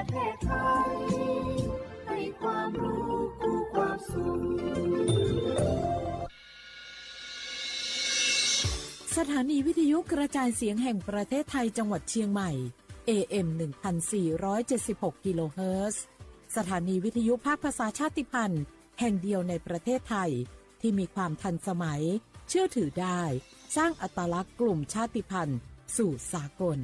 แพร่ไทยให้ความรู้คู่ความสุข สถานีวิทยุกระจายเสียงแห่งประเทศไทยจังหวัดเชียงใหม่ เอ เอ็ม หนึ่งพันสี่ร้อยเจ็ดสิบหก กิโลเฮิรตซ์ สถานีวิทยุภาคภาษาชาติพันธุ์แห่งเดียวในประเทศไทย ที่มีความทันสมัย เชื่อถือได้ สร้างอัตลักษณ์กลุ่มชาติพันธุ์สู่สากล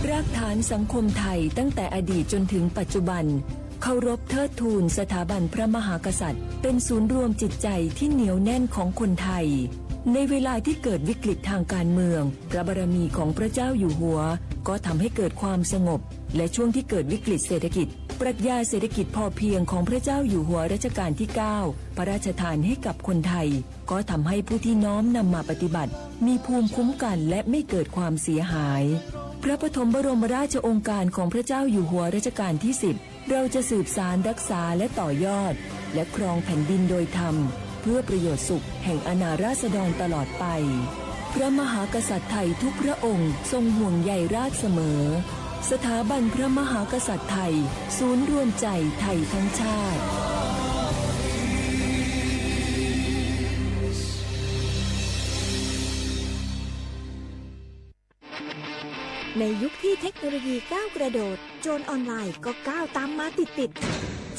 รากฐานสังคมไทยตั้งแต่อดีตจนถึงปัจจุบัน เคารพเทิดทูนสถาบันพระมหากษัตริย์ เป็นศูนย์รวมจิตใจที่เหนียวแน่นของคนไทย ในเวลาที่เกิดวิกฤตทางการเมือง พระบารมีของพระเจ้าอยู่หัว ก็ทำให้เกิดความสงบ และช่วงที่เกิดวิกฤตเศรษฐกิจ ปรัชญาเศรษฐกิจพอเพียงของพระเจ้าอยู่หัวรัชกาลที่ เก้า พระราชทานให้กับคนไทย ก็ทำให้ผู้ที่น้อมนำมาปฏิบัติ มีภูมิคุ้มกันและไม่เกิดความเสียหาย พระปฐมบรมราชโองการของพระเจ้าอยู่หัวรัชกาลที่ สิบ เราจะสืบสานรักษาและต่อยอด และครองแผ่นดินโดยธรรม เพื่อประโยชน์สุขแห่งอาณาราษฎรตลอดไป พระมหากษัตริย์ไทยทุกพระองค์ทรงห่วงใยราษฎร์เสมอ สถาบันพระมหากษัตริย์ไทย ศูนย์รวมใจไทยทั้งชาติ ในยุคที่เทคโนโลยีก้าวกระโดด โจรออนไลน์ก็ก้าวตามมาติดๆ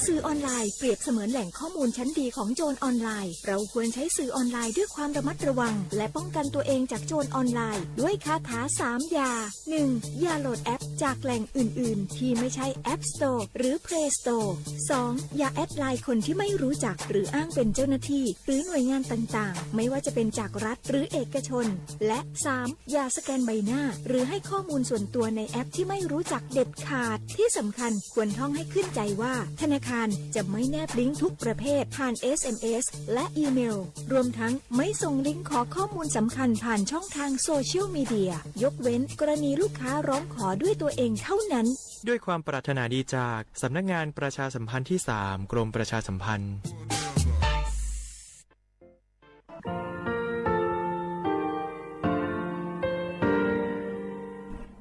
สื่อออนไลน์เปรียบเสมือนแหล่งข้อมูลชั้นดีของโจรออนไลน์ เราควรใช้สื่อออนไลน์ด้วยความระมัดระวัง และป้องกันตัวเองจากโจรออนไลน์ ด้วยคาถาสามอย่า หนึ่ง อย่าโหลดแอปจากแหล่งอื่นๆ ที่ไม่ใช่ App Store หรือ Play Store สอง อย่าแอดไลน์คนที่ไม่รู้จัก หรืออ้างเป็นเจ้าหน้าที่ หรือหน่วยงานต่างๆ ไม่ว่าจะเป็นจากรัฐหรือเอกชน และ สาม อย่าสแกนใบหน้า หรือให้ข้อมูลส่วนตัวในแอปที่ไม่รู้จักเด็ดขาด ที่สำคัญควรท่องให้ขึ้นใจว่า ธนาคารจะไม่แนบลิงก์ทุกประเภทผ่าน เอส เอ็ม เอส และอีเมล รวมทั้งไม่ส่งลิงก์ขอข้อมูลสำคัญผ่านช่องทางโซเชียลมีเดีย ยกเว้นกรณีลูกค้าร้องขอด้วยตัวเองเท่านั้น ด้วยความปรารถนาดีจากสำนักงานประชาสัมพันธ์ที่ สาม กรมประชาสัมพันธ์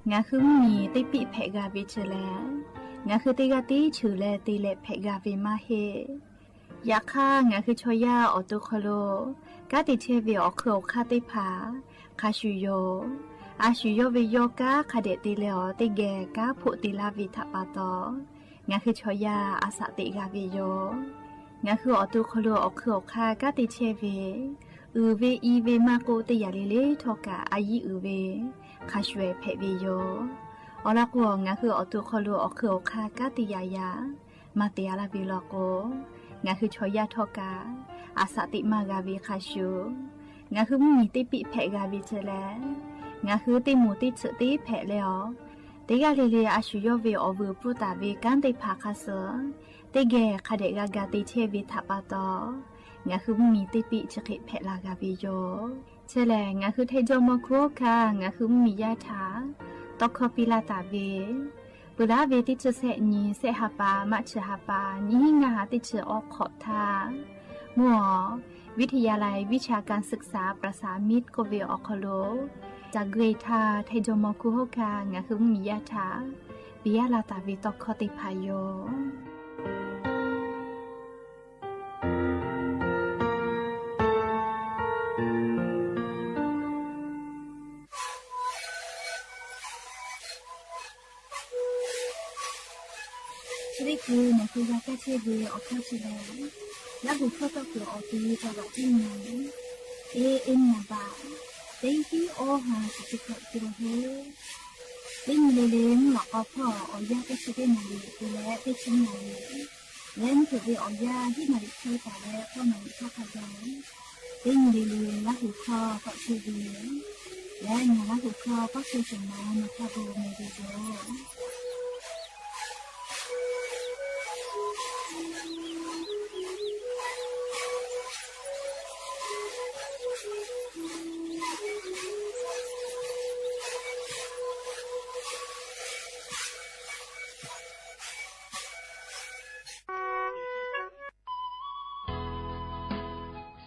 Ngaˬ hui mvuhˇ miˬ teˇ piˆ hpehꞈ g'a ve chi lehˬ, ngaˬ hui teˇ g'aˇ tiˉ cheuˬ leh te leh hpehꞈ g'a ve maˇ heˆ. Yaꞈ hk'aˇ, ngaˬ hui chaw yaˇ awˬ to hk'aw lo kanˉ te chehˇ ve awˬ hk'eun awˬ hk'aˇ teˇ hpaˍ hk'a shuˍ yoˬ. A shu yawˇ ve yawˇ kanˉ hk'a dehꞈ te leh awˬ teˇ geh kanˉ hpoˆ te laˇ ve htaꞈ pa taw, ngaˬ hui chaw yaˇ a shaꞈ teꞈ g'a ve yoˬ. Ngaˬ hui awˬ to hk'aw lo awˬ hk'eun awˬ hk'aˇ kanˉ te chehˇ ve, uiˍ ve i ve maˇ k'oˆ, teˇ yanˇ le le htawˇ kaꞈ a yiˉ uiˍ ve hk'a shuˍ ehˍ hpehꞈ ve yoˬ. Awˬ lawn k'o, ngaˬ hui awˬ to hk'aw lo awˬ hk'eun awˬ hk'aˇ kanˉ te yaꞈ yaꞈ maˇ te a laˇ ve law k'o, ngaˬ hui chaw yaˇ htawˇ kaꞈ a shaꞈ teꞈ maˇ g'a ve hk'a shuˍ, ngaˬ hui mvuhˇ miˬ teˇ piˆ hpehꞈ g'a ve chi lehˬ, ngaˬ hui teˇ moˍ teˇ tsuhꞈ tiˉ hpehꞈ leh awˬ, teˇ g'aˇ le le a shu yawˇ ve awˬ vuiˬ pfuhˇ taˍ ve kanˉ teˇ hpaˍ hk'a suh teˇ geh hk'a dehꞈ g'a ga te chehˇ ve htaꞈ pa taw, ngaˬ hui mvuhˇ miˬ teˇ piˆ chi hk'e hpehꞈ la g'a ve yoˬ. Chi lehˬ, ngaˬ hui Htaiˇ jawˇ mawˇ hkuˇ hawˉ hkanˇ ngaˬ hui mvuhˇ miˬ yaˇ htaꞈ tawˇ hkawˇ piˇ laˇ taˍ ve, peuˬ laˉ ve teˇ chi sehˆ nyi, sehˆ ha pa, maˆ chi ha pa, nyiˇ hinˉ ngaˇ ha teˇ chi awˉ hk'awꞈ htaˇ, mvuhˇ awˬ วิทยาลัยวิชาการศึกษาประสานมิตร k'oˆ ve awˬ hk'aw lo, caˬ gui htaˇ Htaiˇ jawˇ mawˇ hkuˇ hawˉ hkanˇ ngaˬ hui mvuhˇ miˬ yaˇ htaꞈ piˇ laˇ taˍ ve tawˇ hkawˇ teˇ hpaˍ yoˬ. Chi teˇ hkui nawˬ hui g'a kaˇ chehˇ ve awˬ hkawˇ chi lehˬ, Laˇ huˍ hkawˇ tawˇ kuiˬ awˬ te ve ca laꞈ teˇ nyi, A M naˍ baꞈ teˇ hiˉ awˇ ha chi teˇ hkawꞈ te la heˆ. Teˇ nyi le le mvuhˇ lawꞈ k'aw hpawˇ awˬ yanˇ teˇ chi teˇ naˍ riˍ te leh teˇ chi naˍ riˍ, leh mvuhˇ hpeuꞈ ve awˬ yanˇ hiˉ naˍ riˍ hk'e taˍ leh k'awˇ naˍ riˍ hk'aˇ hk'a gaˬ, teˇ nyi le le Laˇ huˍ hkawˇ tawˆ chehˇ ve leh, ngaˬ Laˇ huˍ hkawˇ k'awˇ chehˇ shehˍ ma nawˬ hk'a gaˬ meh ve yoˬ.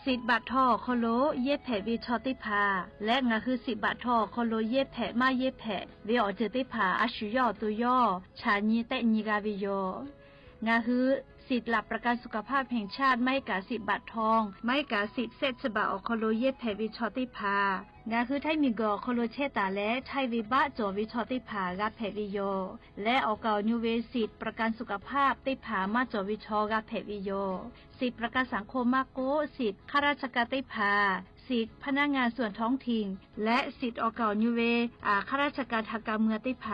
Siˍ baꞈ htaw awˬ hk'aw lo yehˇ hpehꞈ ve chaw teˇ hpaˍ leh ngaˬ hui siˍ baꞈ htaw awˬ hk'aw lo yehˇ hpehꞈ maˇ yehˇ hpehꞈ ve awˬ ceuˬ teˇ hpaˍ a shu yawˇ awˬ to yawˇ chaꞈ nyi tehˆ nyi g'a ve yoˬ. Ngaˬ hui siˍ หลักประกันสุขภาพแห่งชาติ maˇ heˆ kaꞈ siˍ baꞈ htaw, maˇ heˆ kaꞈ siˍ shehˆ chi baꞈ awˬ hk'aw lo yehˇ hpehꞈ ve chaw teˇ hpaˍ ngaˬ hui Htaiˇ miˬguiˬ awˬ hk'aw lo chehˇ taˍ leh Htaiˇ ve baˆ cawˬ ve chaw teˇ hpaˍ g'a hpehꞈ ve yoˬ. Leh awˬ kaˍ awˬ nyu ve siˍ ประกันสุขภาพ teˇ hpaˍ maˇ cawˬ ve chaw g'a hpehꞈ ve yoˬ. Siˍ ประกันสังคม maˇ k'oˆ, siˍ ข้าราชการ teˇ hpaˍ, siˍ พนักงานส่วนท้องถิ่น leh siˍ awˬ kaˍ awˬ nyu ve ข้าราชการทางการเมือง teˇ hpaˍ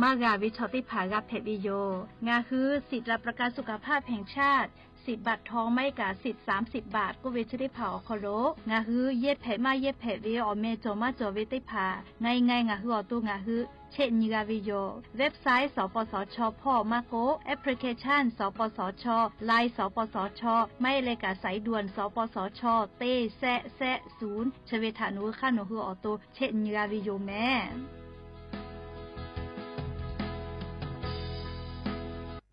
maˇ g'a ve chaw teˇ hpaˍ g'a hpehꞈ ve yoˬ. Ngaˬ hui siˍ หลักประกันสุขภาพแห่งชาติ siˍ baꞈ htaw maˇ heˆ kaꞈ siˍ สามสิบ baꞈ k'oˆ ve chi teˇ hpaˍ awˬ hk'aw lo ngaˬ hui yehˇ hpehꞈ maˇ yehˇ hpehꞈ ve awˬ meh cawˬ maˇ cawˬ ve teˇ hpaˍ ngaˬ nyi ngaˬ hui awˬ to ngaˬ hui chehˇ nyi g'a ve yoˬ. Website สปสช hpawˇ maˇ k'oˆ, application สปสช, Line สปสช, maˇ heˆ leh kaꞈ สายด่วน สปสช teˇ shehˆ shehˆ ศูนย์ chi ve htaꞈ nawˬ hui hk'aˇ nawˬ hui awˬ to chehˇ nyi g'a ve yoˬ mehˍ.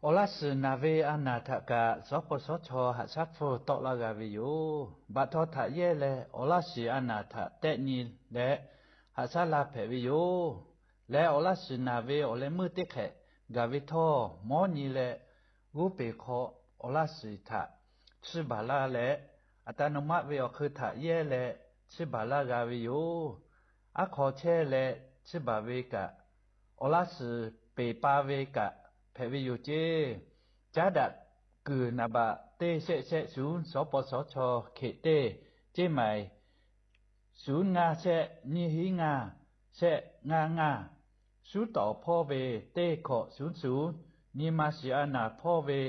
Awˬ laˇ shiˍ naˬ ve a naˬ htaꞈ kaꞈ สปสช haꞈ shaˉ hpfuhˇ tawˆ laˇ g'a ve yoˬ. Baꞈ htaw htaꞈ yehˇ leh awˬ laˇ shiˍ a naˬ htaꞈ tehˆ nyi leh haꞈ shaˉ la hpehꞈ ve yoˬ. Leh awˬ laˇ shiˍ naˬ ve awˬ leh meuˇ teˇ hk'ehꞈ gaˬ ve htawˇ, mawˉ nyi leh g'oˇ peˬ hk'aw awˬ laˇ shiˍ htaꞈ chiˇ baˬ laˇ leh, อัตโนมัติ ve awˬ hk'eun htaꞈ yehˇ leh chiˇ baˬ laˇ g'a ve yoˬ. Aˉ hk'aw chehˇ leh chiˇ baˬ ve kaꞈ, awˬ laˇ shiˍ peˬ pa ve kaꞈ hpehꞈ ve yoˬ ceˇ. Caˉ daꞈ kuiˬ naˍ baꞈ teˇ shehˆ shehˆ ศูนย์ สปสช เขต teˇ, ceˇ maiˍ ศูนย์ ngaˇ shehˆ nyiˇ hiˉ ngaˇ shehˆ ngaˇ ngaˇ, suˉ tawˍ hpawˇ ve teˇ hkawꞈ ศูนย์ศูนย์, nyi ma shiˍ a naˬ hpawˇ ve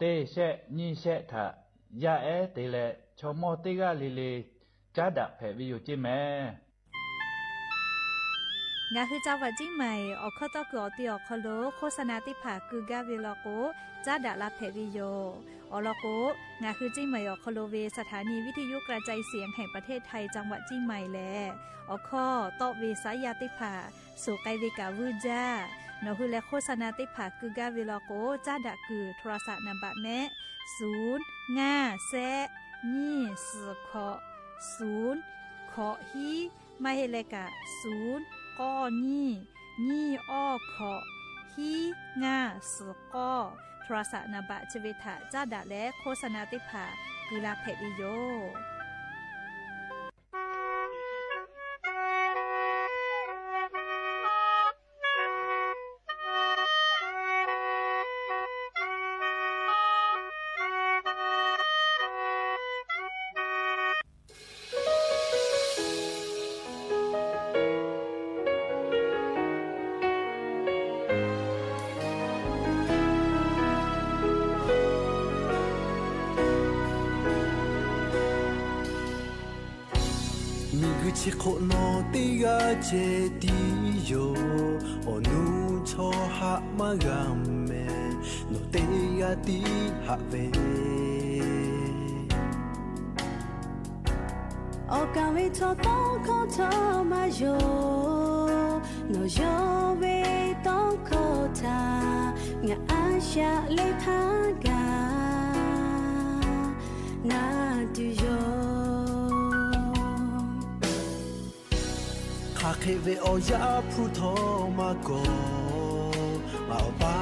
teˇ shehˆ nyiˇ shehˆ htaꞈ yaˇ ehˉ te leh chaw mawˇ teˇ g'aˇ le le caˉ daꞈ hpehꞈ ve yoˬ ceˇ mehˍ. Ngaˬ hui จังหวัดเชียงใหม่ awˬ hkawˇ tawˇ kuiˬ awˬ te awˬ hk'aw lo โฆษณา teˇ hpaˍ keu gaˇ ve law k'o, caˉ daꞈ la hpehꞈ ve yoˬ. Awˬ lawn k'o, ngaˬ hui เชียงใหม่ awˬ hk'aw lo ve สถานีวิทยุกระจายเสียงแห่งประเทศไทย จังหวัดเชียงใหม่ lehˬ, awˬ hkawˇ tawˆ ve saˉ yaˇ teˇ hpaˍ suhˍ k'ai ve kaꞈ vuiˇ jaˇ. Nawˬ hui leh โฆษณา teˇ hpaˍ keu gaˇ ve law k'o, caˉ daꞈ kuiˬ โทรศัพท์ naˍ baꞈ mehˆ ศูนย์ ngaˇ shehˆ nyiˇ suhˍ hkawꞈ ศูนย์ hkawꞈ hiˉ, maˇ heˆ leh kaꞈ ศูนย์ k'awˇ nyiˇ nyiˇ awˇ hkawꞈ hiˉ ngaˇ suhˍ k'awˇ, โทรศัพท์ naˍ baꞈ chi ve htaꞈ caˉ daꞈ leh โฆษณา teˇ hpaˍ keu la hpehꞈ ve yoˬ. Miˬguiˬ chi hk'oˆ nawˬ teˇ g'aˇ ceh tiˉ yoˬ. Awˬ nuˇ chaw haꞈ maˇ g'a mehˍ, nawˬ teˇ g'aˇ tiˉ haꞈ ve. Awˬ kaˍ ve chaw tawˇ hkawˇ chaw maˇ yonˍ, nawˬ yawˇ ve tawˇ hkawˇ htaꞈ ngaˬ a shaꞈ leh hk'a gaˬ na tuˬ yoˬ. Hk'aˬ hk'e ve awˬ yaˇ hpu htawˇ maˇ kawꞈ, ngaˬ awˬ pa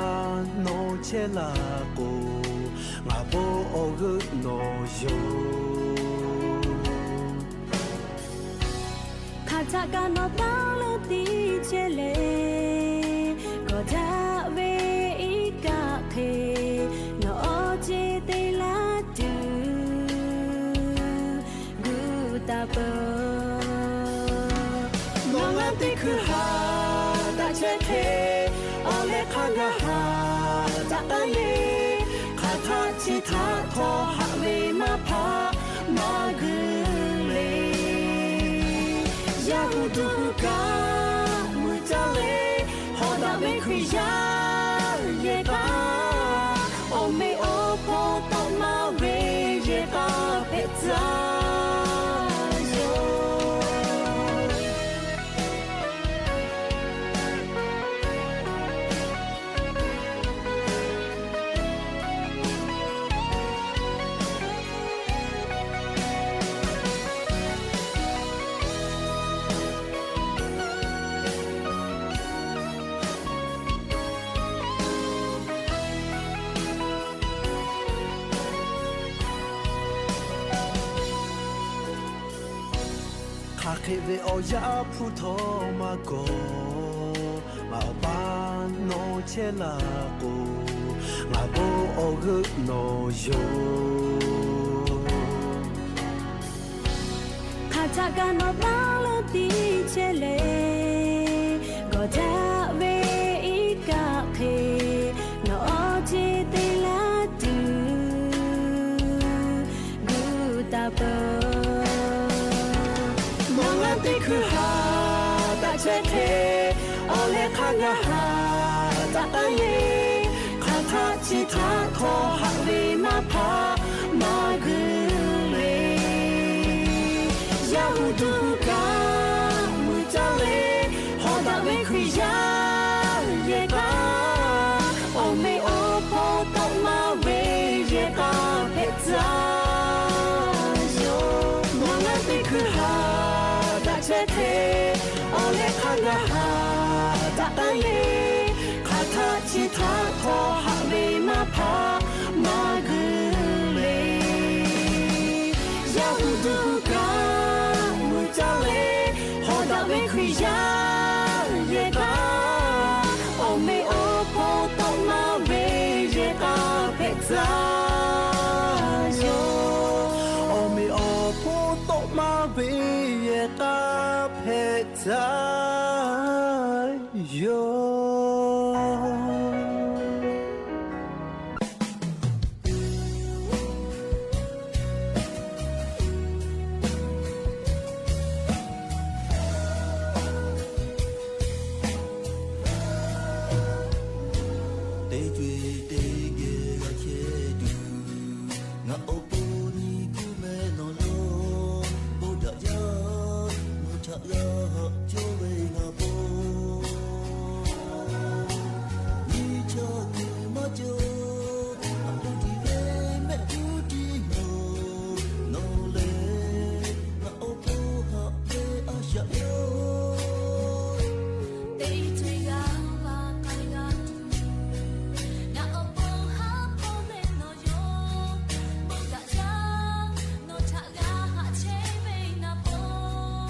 nawˬ chehˇ la k'o, ngaˬ bon awˬ g'euˆ nawˬ yoˬ. Hk'aˬ htaꞈ kaꞈ nawˬ taˇ leuˉ tiˉ chehˇ leh, kawˬ daꞈ ve iˉ kaˆ hk'e nawˬ awˬ ceˬ te laˇ tuˬ gu taˍ peuˬ. Nawˬ ngaˬ teˇ hkui haꞈ daꞈ chehˇ hk'e, awˬ leh hk'a gaˬ haꞈ daꞈ taˉ le. Hk'aˬ htaꞈ chi htaꞈ htawˇ haꞈ ve maˇ hpaꞈ maˇ guiˬ le. Yaˇ hu duˬ hu kaꞈ mui caˇ leh, hawˍ daꞈ ve Hkriꞈ yaˇ yehˬ k'aˇ, awˬ meꞈ awˬ hponˇ tawˆ maˇ ve yehˬ k'aˇ hpehꞈ tcuh yoˬ. Hk'aˬ hk'e ve awˬ yaˇ hpu htawˇ maˇ kawˬ, ngaˬ awˬ pa nawˬ chehˇ la k'o, ngaˬ bon awˬ g'euˆ nawˬ yoˬ. Hk'aˬ htaꞈ kaꞈ nawˬ paˇ lo tiˇ chehˇ le, gawˬ daꞈ ve iˉ kaˆ hk'e, nawˬ awˬ ceˬ te laˇ tuˬ gu taˍ peuˬ. Nawˬ ngaˬ teˇ hkui haꞈ daꞈ chehˇ hk'e, awˬ leh hk'a gaˬ haꞈ daꞈ k'ai le. Hk'aˬ htaꞈ chi htaꞈ htawˇ haꞈ ve maˇ hpaꞈ maˇ guiˬ le. Yaˇ hu duˬ hu kaꞈ mui caˇ le, hawˉ daꞈ ve Hkriꞈ yaˇ yehˬ k'aˇ, awˬ meꞈ awˬ hponˇ tawˆ maˇ ve yehˬ k'aˇ hpehꞈ tcuh yoˬ. Nawˬ ngaˬ teˇ hkui haꞈ daꞈ chehˇ hk'e, awˬ leh hk'a gaˬ haꞈ daꞈ k'ai le. Hk'aˬ htaꞈ chi htaꞈ htawˇ haꞈ ve maˇ hpaꞈ maˇ guiˬ le. Yaˇ hu duˬ hu kaꞈ mui caˇ le, hawˉ daꞈ ve Hkriꞈ yaˇ yehˬ k'aˇ, awˬ meꞈ awˬ hponˇ tawˆ maˇ ve yehˬ k'aˇ hpehꞈ tcuh yoˬ. Awˬ meꞈ awˬ hponˇ tawˆ maˇ ve yehˬ k'aˇ hpehꞈ tcuh yoˬ. Teˇ co-e teˇ geh g'a chehˇ tuˬ, ngaˬ awˬ pon nyi kuˇ meh nawˬ yoˬ. Bon daꞈ jaˇ, nawˬ htaꞈ g'a haꞈ cawˇ ve ngaˬ pon, nyi chaˇ kuiˬ maˇ cawˬ. Haꞈ k'oˆ tiˍ ve mehˆ g'uˇ tiˉ yoˬ. Nawˬ lehˬ ngaˬ awˬ pon haꞈ ve a shaꞈ yoˬ. Teˇ co-e g'a va k'ai g'a tuˬ, ngaˬ awˬ pon haꞈ k'oˆ ve nawˬ yoˬ. Bon daꞈ jaˇ, nawˬ htaꞈ g'a haꞈ chehˇ ve ngaˬ pon,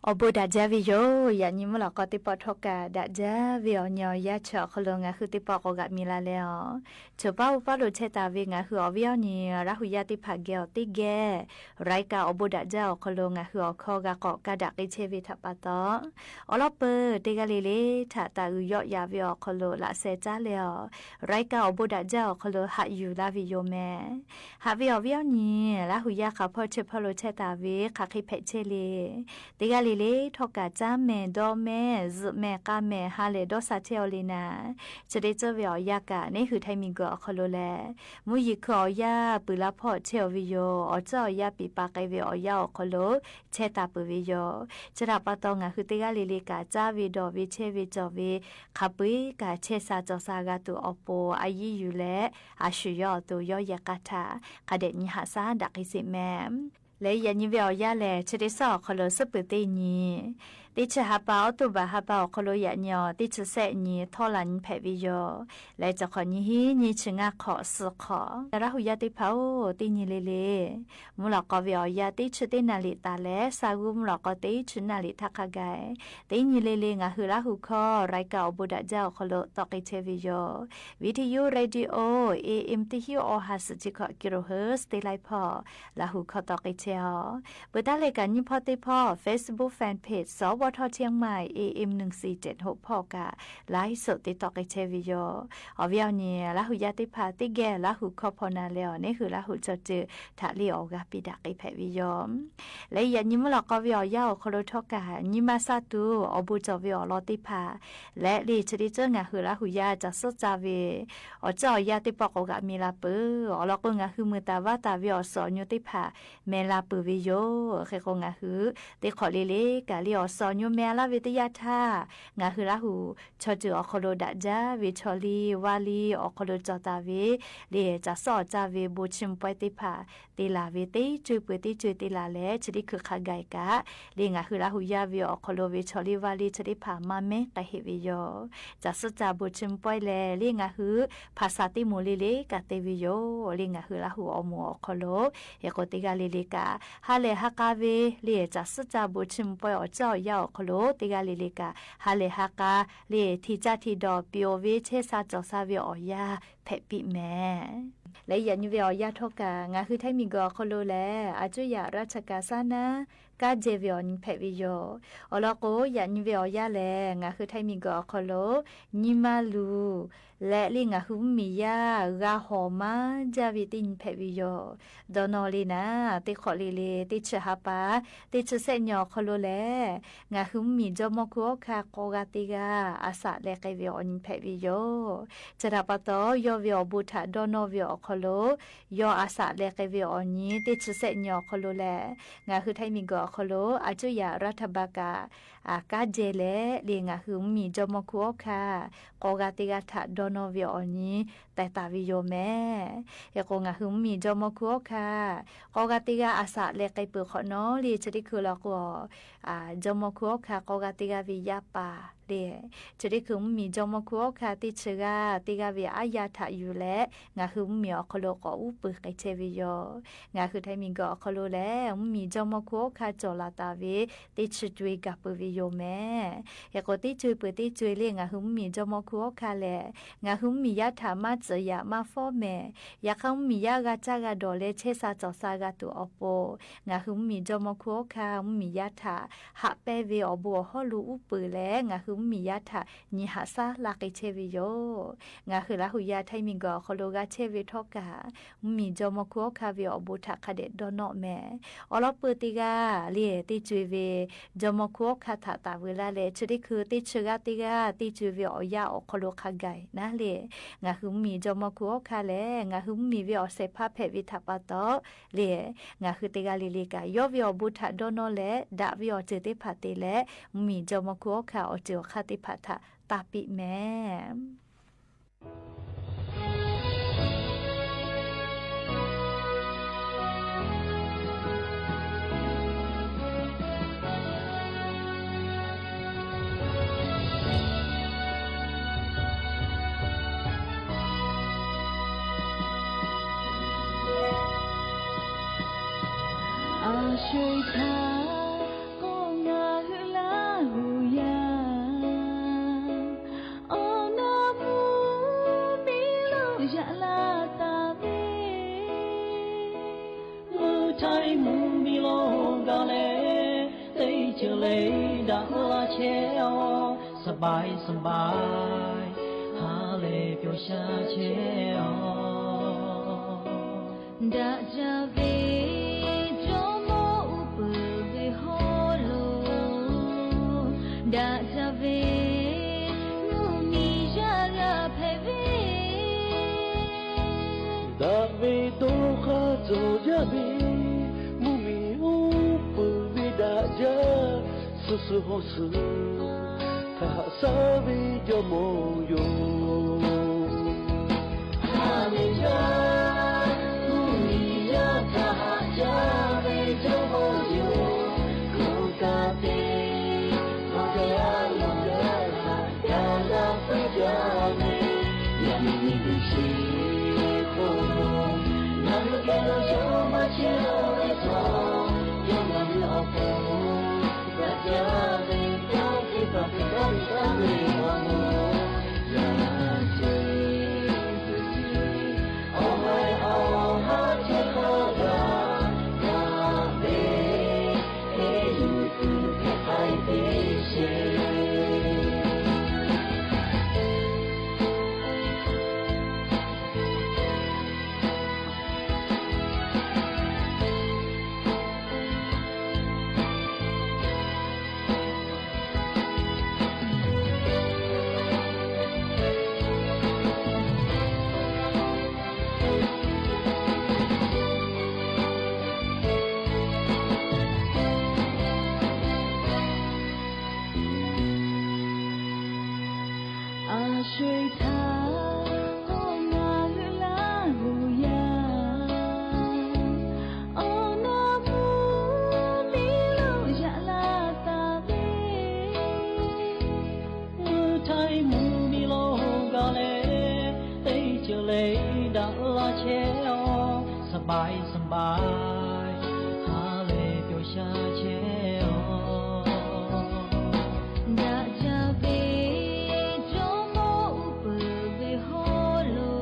Awˬ bon daꞈ jaˇ ve yoˬ. Yaꞈ nyi mvuhˇ lawꞈ k'aw teˇ pawˆ htawˇ kaꞈ daꞈ jaˇ ve awˬ nyi awˬ yanˇ chi awˬ hk'aw lo ngaˬ hui teˇ pawˆ k'awꞈ g'aꞈ mi la leh a, choˬ paˉ uˉ paˉ lo chehˇ taˍ ve ngaˬ hui awˬ viˉ awˬ nyi Laˇ huˍ yaˇ teˇ hpaˍ geh awˬ teˇ geh รายการ awˬ bon daꞈ jaˇ awˬ hk'aw lo ngaˬ hui awˬ hkawˇ g'a k'awꞈ kaˇ daꞈ k'ai chehˇ ve htaꞈ pa taw, awˬ lawn peuˬ teˇ g'aˇ le le htaꞈ taˍ uiˍ yawˆ yaꞈ ve awˬ hk'aw lo laꞈ sheh caˉ leh a, รายการ awˬ bon daꞈ jaˇ awˬ hk'aw lo haꞈ yuˬ laˇ ve yoˬ mehˍ. Haꞈ ve awˬ viˉ awˬ nyi Laˇ huˍ yaˇ hk'aˬ hpawˇ chi hpawˇ lo chehˇ taˍ ve hk'aˬ hk'e hpehꞈ chehˇ le. Teˇ g'aˇ le le htawˇ kaꞈ caˉ mehˍ dawˇ mehˍ zuhꞈ mehˍ k'a mehˍ ha lehˬ dawˇ sha chehˇ aw le naˍ, chi teˇ ceuˬ ve awˬ yanˇ kaꞈ neˇ hui htaiˇ miˬguiˬ awˬ hk'aw lo lehˬ, mvuhˇ yeˬ hkui awˬ yanˇ puiˍ la hpawˇ chehˇ aw ve yoˬ. Awˬ tcuhˉ awˬ yanˇ piˍ pa k'ai ve awˬ yanˇ awˬ hk'aw lo chehˇ taˍ peuˬ ve yoˬ. Chi htaꞈ pa taw ngaˬ hui teˇ g'aˇ le le kaꞈ caˇ ve dawˬ ve chehˇ ve cawˬ ve hk'a peu-eˬ kaꞈ chehˇ sha cawˬ sha g'a tuˬ awˬ pon a yiˇ yuˬ leh, a shu yawˇ awˬ to yawˇ yehˬ k'a htaꞈ hk'a dehꞈ nyi haꞈ shaˉ daꞈ k'ai sheˍ mehˍ. Leh yaꞈ nyi ve awˬ yanˇ lehˬ, chi teˇ suhˉ awˬ hk'aw lo suhˉ peuˬ teˇ nyi, teˇ chi ha pa, October ha pa awˬ hk'aw lo yaꞈ nyi a teˇ chi sehˆ nyi htawˇ laˬ nyi hpehꞈ ve yoˬ. Leh cawˬ hk'awꞈ nyi hiˉ nyi chi ngaˇ hk'awꞈ suhˍ hk'awꞈ, Laˇ huˍ yaˇ teˇ hpaˍ-oˬ, teˇ nyi le le mvuhˇ lawꞈ k'aw ve awˬ yanˇ teˇ chi teˇ naˍ riˍ taˍ leh, sa g'uˇ mvuhˇ lawꞈ k'aw teˇ chi naˍ riˍ htaˇ hk'a gaˬ, teˇ nyi le le ngaˬ hui Laˇ huˍ hkawˇ รายการ awˬ bon daꞈ jaˇ awˬ hk'aw lo tawˆ k'ai chehˇ ve yoˬ. วิทยุ radio AM teˇ hinˉ awˬ ha suhˍ chi hkawꞈ กิโลเฮิรตซ์ teˇ laiˉ hpawˇ Laˇ huˍ hkawˇ tawˆ k'ai chehˇ a. Peuˬ taˉ leh kaꞈ nyiˇ hpawˇ teˇ hpawˇ Facebook fan page สวท เชียงใหม่ AM หนึ่งสี่เจ็ดหก hpawˇ kaꞈ ไลฟ์สด te tawˆ k'ai chehˇ ve yoˬ. Awˬ viˉ awˬ nyi Laˇ huˍ yaˇ teˇ hpaˍ teˇ geh Laˇ huˍ hkawˇ hpaw na leh awˬ neˇ hui Laˇ huˍ chaw ceuˬ htaꞈ le awˬ g'aˇ piˇ daꞈ k'ai hpehꞈ ve yoˬ. Leh yaꞈ nyi mvuhˇ lawꞈ k'aw ve awˬ yanˇ awˬ hk'aw lo htawˇ kaꞈ nyi ma sha tuˬ awˬ bon cawˬ ve awˬ lawn teˇ hpaˍ leh le chi teˇ ceuˬ ngaˬ hui Laˇ huˍ yaˇ caˬ suhˉ caˇ ve awˬ ceuˬ awˬ yanˇ teˇ pawˆ k'awꞈ g'aꞈ mi la peuˬ. Awˬ lawn k'o ngaˬ hui mui taˍ vaˇ taˍ ve awˬ suhˍ awˬ nyi teˇ hpaˍ meh la peuˬ ve yoˬ. Hk'e k'o ngaˬ hui teˇ hk'awꞈ le le kaꞈ le awˬ suhˍ awˬ nyi meh laˇ ve teˇ yanˇ htaˇ, ngaˬ hui Laˇ huˍ chaw ceuˬ awˬ hk'aw lo daꞈ jaˇ ve chaw liˇ vaˇ liˇ awˬ hk'aw lo cawˬ taˍ ve le caˬ suhˉ awˬ caˇ ve bon chiˇ mvuh pawehˇ teˇ hpaˍ te laˬ ve teˇ co-e peuˬ teˇ co-e te laˬ leh, chi teˇ hkui hk'a gaˬ kaꞈ le ngaˬ hui Laˇ huˍ yaˇ ve awˬ hk'aw lo ve chaw liˇ vaˇ liˇ chi teˇ hpaˍ maˇ mehˉ k'ai heˆ ve yoˬ. Caˬ suhˉ caˇ bon chiˇ mvuh pawehˇ lehˬ le ngaˬ hui hpaˍ saˍ teˇ moˍ le le kaꞈ te ve yoˬ. Le ngaˬ hui Laˇ huˍ awˬ moˍ awˬ hk'aw lo hk'e k'o teˇ g'aˇ le le kaꞈ ha lehˬ ha k'a ve le caˬ suhˉ caˇ bon chiˇ mvuh pawehˇ awˬ ceuˬ awˬ yanˇ awˬ hk'aw lo teˇ g'aˇ le le kaꞈ ha lehˬ ha k'a le hti caˇ hti dawˬ piˇ-oˬ ve chehˇ sha cawˬ sha ve awˬ yanˇ hpehꞈ piˇ mehˍ. Leh yaꞈ nyi ve awˬ yanˇ htawˇ kaꞈ ngaˬ hui Htaiˇ miˬguiˬ awˬ hk'aw lo lehˬ, a cuˇ yaꞈ ราชการ saˉ naˉ kanˉ jehˇ ve awˬ nyi hpehꞈ ve yoˬ. Awˬ lawn k'o, yaꞈ nyi ve awˬ yanˇ lehˬ ngaˬ hui Htaiˇ miˬguiˬ awˬ hk'aw lo nyi ma luˬ leh le ngaˬ hui mvuhˇmiˬ yaˇ g'a hawˍ maˇ jaˇ ve teˇ nyi hpehꞈ ve yoˬ. Dawˇ nawˇ le naˍ, teˇ hk'awꞈ le le teˇ chi ha pa, teˇ chi sehˆ nyi awˬ hk'aw lo lehˬ, ngaˬ hui mvuhˇmiˬ jawˇmawˇ hkuˇ awˉ hkanˇ k'aw g'a teˇ g'aˇ a shaꞈ leh k'ai ve awˬ nyi hpehꞈ ve yoˬ. Chi htaꞈ pa taw, yawˇ ve awˬ bon htaꞈ dawˇ nawˇ ve awˬ hk'aw lo yawˇ a shaꞈ leh k'ai ve awˬ nyi teˇ chi sehˆ nyi awˬ hk'aw lo lehˬ, ngaˬ hui Htaiˇ miˬguiˬ awˬ hk'aw lo a cuˇ yaꞈ รัฐบาล kaꞈ kanˉ jehˇ leh le ngaˬ hui mvuhˇmiˬ jawˇmawˇ hkuˇ awˉ hkanˇ k'aw g'a teˇ g'aˇ htaꞈ dawˇ nawˇ ve awˬ nyi teh taˍ ve yoˬ mehˍ. Hk'e k'o, ngaˬ hui mvuhˇmiˬ jawˇmawˇ hkuˇ awˉ hkanˇ k'aw g'a teˇ g'aˇ a shaꞈ leh k'ai peuˬ hk'awꞈ nawˉ le chi teˇ hkui law k'o, jawˇmawˇ hkuˇ awˉ hkanˇ k'aw g'a teˇ g'aˇ ve yaˇ paˍ le, chi teˇ hkui mvuhˇmiˬ jawˇmawˇ hkuˇ awˉ hkanˇ teˇ chi g'aˇ teˇ g'aˇ ve aˉ yaˇ htaꞈ yuˬ leh ngaˬ hui mvuhˇmiˬ awˬ hk'aw lo k'awꞈ uˉ peunˍ k'ai chehˇ ve yoˬ. Ngaˬ hui Htaiˇ miˬguiˬ awˬ hk'aw lo lehˬ, mvuhˇmiˬ jawˇmawˇ hkuˇ awˉ hkanˇ cawˬ laˬ taˍ ve teˇ chi co-e gaˬ peuˬ ve yoˬ mehˍ. Hk'e k'o, teˇ co-e peuˬ teˇ co-e le ngaˬ hui mvuhˇmiˬ jawˇmawˇ hkuˇ awˉ hkanˇ lehˬ, ngaˬ hui mvuhˇmiˬ yaˇ htaꞈ maˇ tcuhˍ yaꞈ maˇ fawˉ mehˍ. Yaꞈ hk'aˇ, mvuhˇmiˬ yaˇ g'a caˇ g'a dawˬ leh chehˇ sha cawˬ sha g'a tuˬ awˬ pon, ngaˬ hui mvuhˇmiˬ jawˇmawˇ hkuˇ awˉ hkanˇ mvuhˇmiˬ yaˇ htaꞈ haꞈ pehnˇ ve awˬ bon awˬ hawˉ lo uˉ peunˍ leh, ngaˬ hui mvuhˇmiˬ yaˇ htaꞈ nyi haꞈ shaˉ laˇ k'ai chehˇ ve yoˬ. Ngaˬ hui Laˇ huˍ yaˇ Htaiˇ miˬguiˬ awˬ hk'aw lo g'a chehˇ ve htawˇ kaꞈ, mvuhˇmiˬ jawˇmawˇ hkuˇ awˉ hkanˇ ve awˬ bon htaꞈ hk'a dehꞈ dawˇ nawˇ mehˍ. Awˬ lawn peuˬ teˇ g'aˇ le teˇ co-e ve jawˇmawˇ hkuˇ awˉ hkanˇ htaꞈ taˍ veu laˇ leh, chi teˇ hkui teˇ chi g'aˇ teˇ g'aˇ teˇ co-e ve awˬ yanˇ awˬ hk'aw lo hk'a gaˬ naˉ le, ngaˬ hui mvuhˇmiˬ jawˇmawˇ hkuˇ awˉ hkanˇ lehˬ, ngaˬ hui mvuhˇmiˬ ve awˬ shehˍ hpaˇ hpehꞈ ve htaꞈ pa taw le, ngaˬ hui teˇ g'aˇ le le kaꞈ yawˇ ve awˬ bon htaꞈ dawˇ nawˇ leh daꞈ ve awˬ ceuˬ teˇ hpaˍ te leh, mvuhˇmiˬ jawˇmawˇ hkuˇ awˉ hkanˇ awˬ ceuˬ awˬ hk'aˇ teˇ hpaˍ htaꞈ taˇ piˇ mehˍ. A sho-e htaˇ k'o ngaˬ hui Ceuˬ le daꞈ laˇ chehˇ-oˆ, สบาย สบาย ha lehˬ pyawˬ sha chehˇ-oˆ. Daꞈ jaˇ ve jawˇmawˇ uˉ peunˍ ve hawˉ lo, daꞈ jaˇ ve mvuhˇ miˬ yaˇ g'a hpehꞈ ve, daꞈ ve dawˇ hk'aˇ cawˬ jaˇ ve mvuhˇ miˬ uˉ peunˍ ve daꞈ jaˇ, suh suh hawˉ suh htaꞈ haꞈ shaˉ ve jawˇmawˇ yoˬ. Ha lehˬ jaˇ, mvuhˇ miˬ yaˇ htaꞈ haꞈ jaˇ ve jawˇmawˇ yoˬ. Hk'oˆ kaꞈ te, hk'aw yaˇ lawˬ yaˇ htaꞈ ga laˇ puiˉ jaˇ ve, yaꞈ nyi nyi tuˬ sheˍ hk'oˆ lo, ngaˬ hui geh lo yawˇ maˇ chehˇ ve htawˇ, yawˇ ngaˬ hui awˬ pon daꞈ jaˇ ve kanˉ teˇ hpaˍ hpehꞈ taˉ ve kanˉ ve awˬ moˍ, yaꞈ nyi nyi tuˬ sheˍ, awˬ ha awˬ haˉ chehˇ hk'aˇ g'a, g'a ve, teˇ yuˬ tuˬ hpehꞈ k'ai teˇ sheˍ. A sho-eˬ htaˇ k'o, ngaˬ hui Laˇ huˍ yaˇ awˬ na mvuhˇ miˬ lo yaꞈ la taˍ ve, mvuhˇ htaiˇ mvuhˇ miˬ lo gaˬ leh, teˇ ceuˬ le daꞈ laˇ chehˇ-oˆ, สบาย สบาย ha lehˬ pyawˬ sha chehˇ-oˆ. Daꞈ jaˇ ve jawˇmawˇ uˉ peunˍ ve hawˉ lo,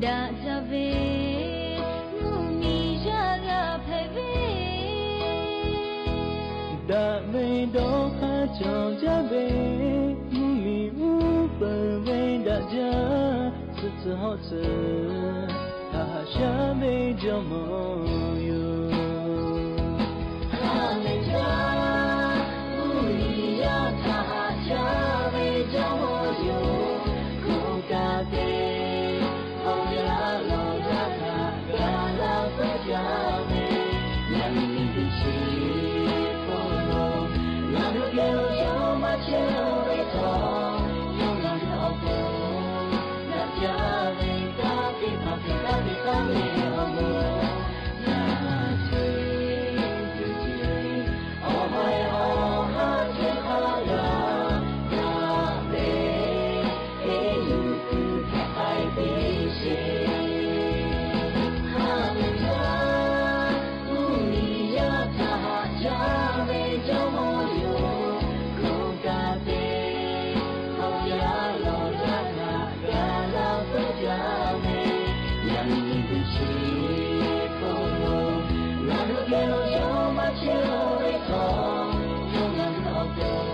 daꞈ jaˇ ve mvuhˇ miˬ yaˇ g'a hpehꞈ ve, daꞈ ve dawˇ hk'aˇ cawˬ jaˇ ve mvuhˇ miˬ uˉ peunˍ ve daꞈ jaˇ, suh tcuh hawˉ tcuh htaꞈ haꞈ shaˉ ve jawˇmawˇ yoˬ. Ha lehˬ jaˇ, mvuhˇ miˬ yaˇ htaꞈ haꞈ shaˉ ve jawˇmawˇ yoˬ. Hk'oˆ kaꞈ te, hk'aw yaˇ lawˬ yaˇ htaꞈ ga laˇ puiˉ jaˇ ve, yaꞈ nyi nyi tuˬ sheˍ hk'oˆ lo, ngaˬ hui geh lo yawˇ maˇ chehˇ ve htawˇ, yawˇ ngaˬ hui awˬ pon daꞈ jaˇ ve kanˉ teˇ hpaˍ hpehꞈ taˉ ve kanˉ ve awˬ moˍ, yaꞈ nyi nyi tuˬ sheˍ, awˬ ha awˬ haˉ chehˇ hk'aˇ g'a, g'a ve, teˇ yuˬ tuˬ hpehꞈ k'ai teˇ sheˍ. Ha lehˬ jaˇ, mvuhˇ miˬ yaˇ htaꞈ haꞈ jaˇ ve jawˇmawˇ yoˬ. Hk'oˆ kaꞈ te, hk'aw yaˇ lawˬ yaˇ htaꞈ ga laˇ puiˉ jaˇ ve, yaꞈ nyi nyi tuˬ sheˍ hk'oˆ lo, ngaˬ hui geh lo yawˇ maˇ chehˇ ve htawˇ, yawˇ ngaˬ hui awˬ pon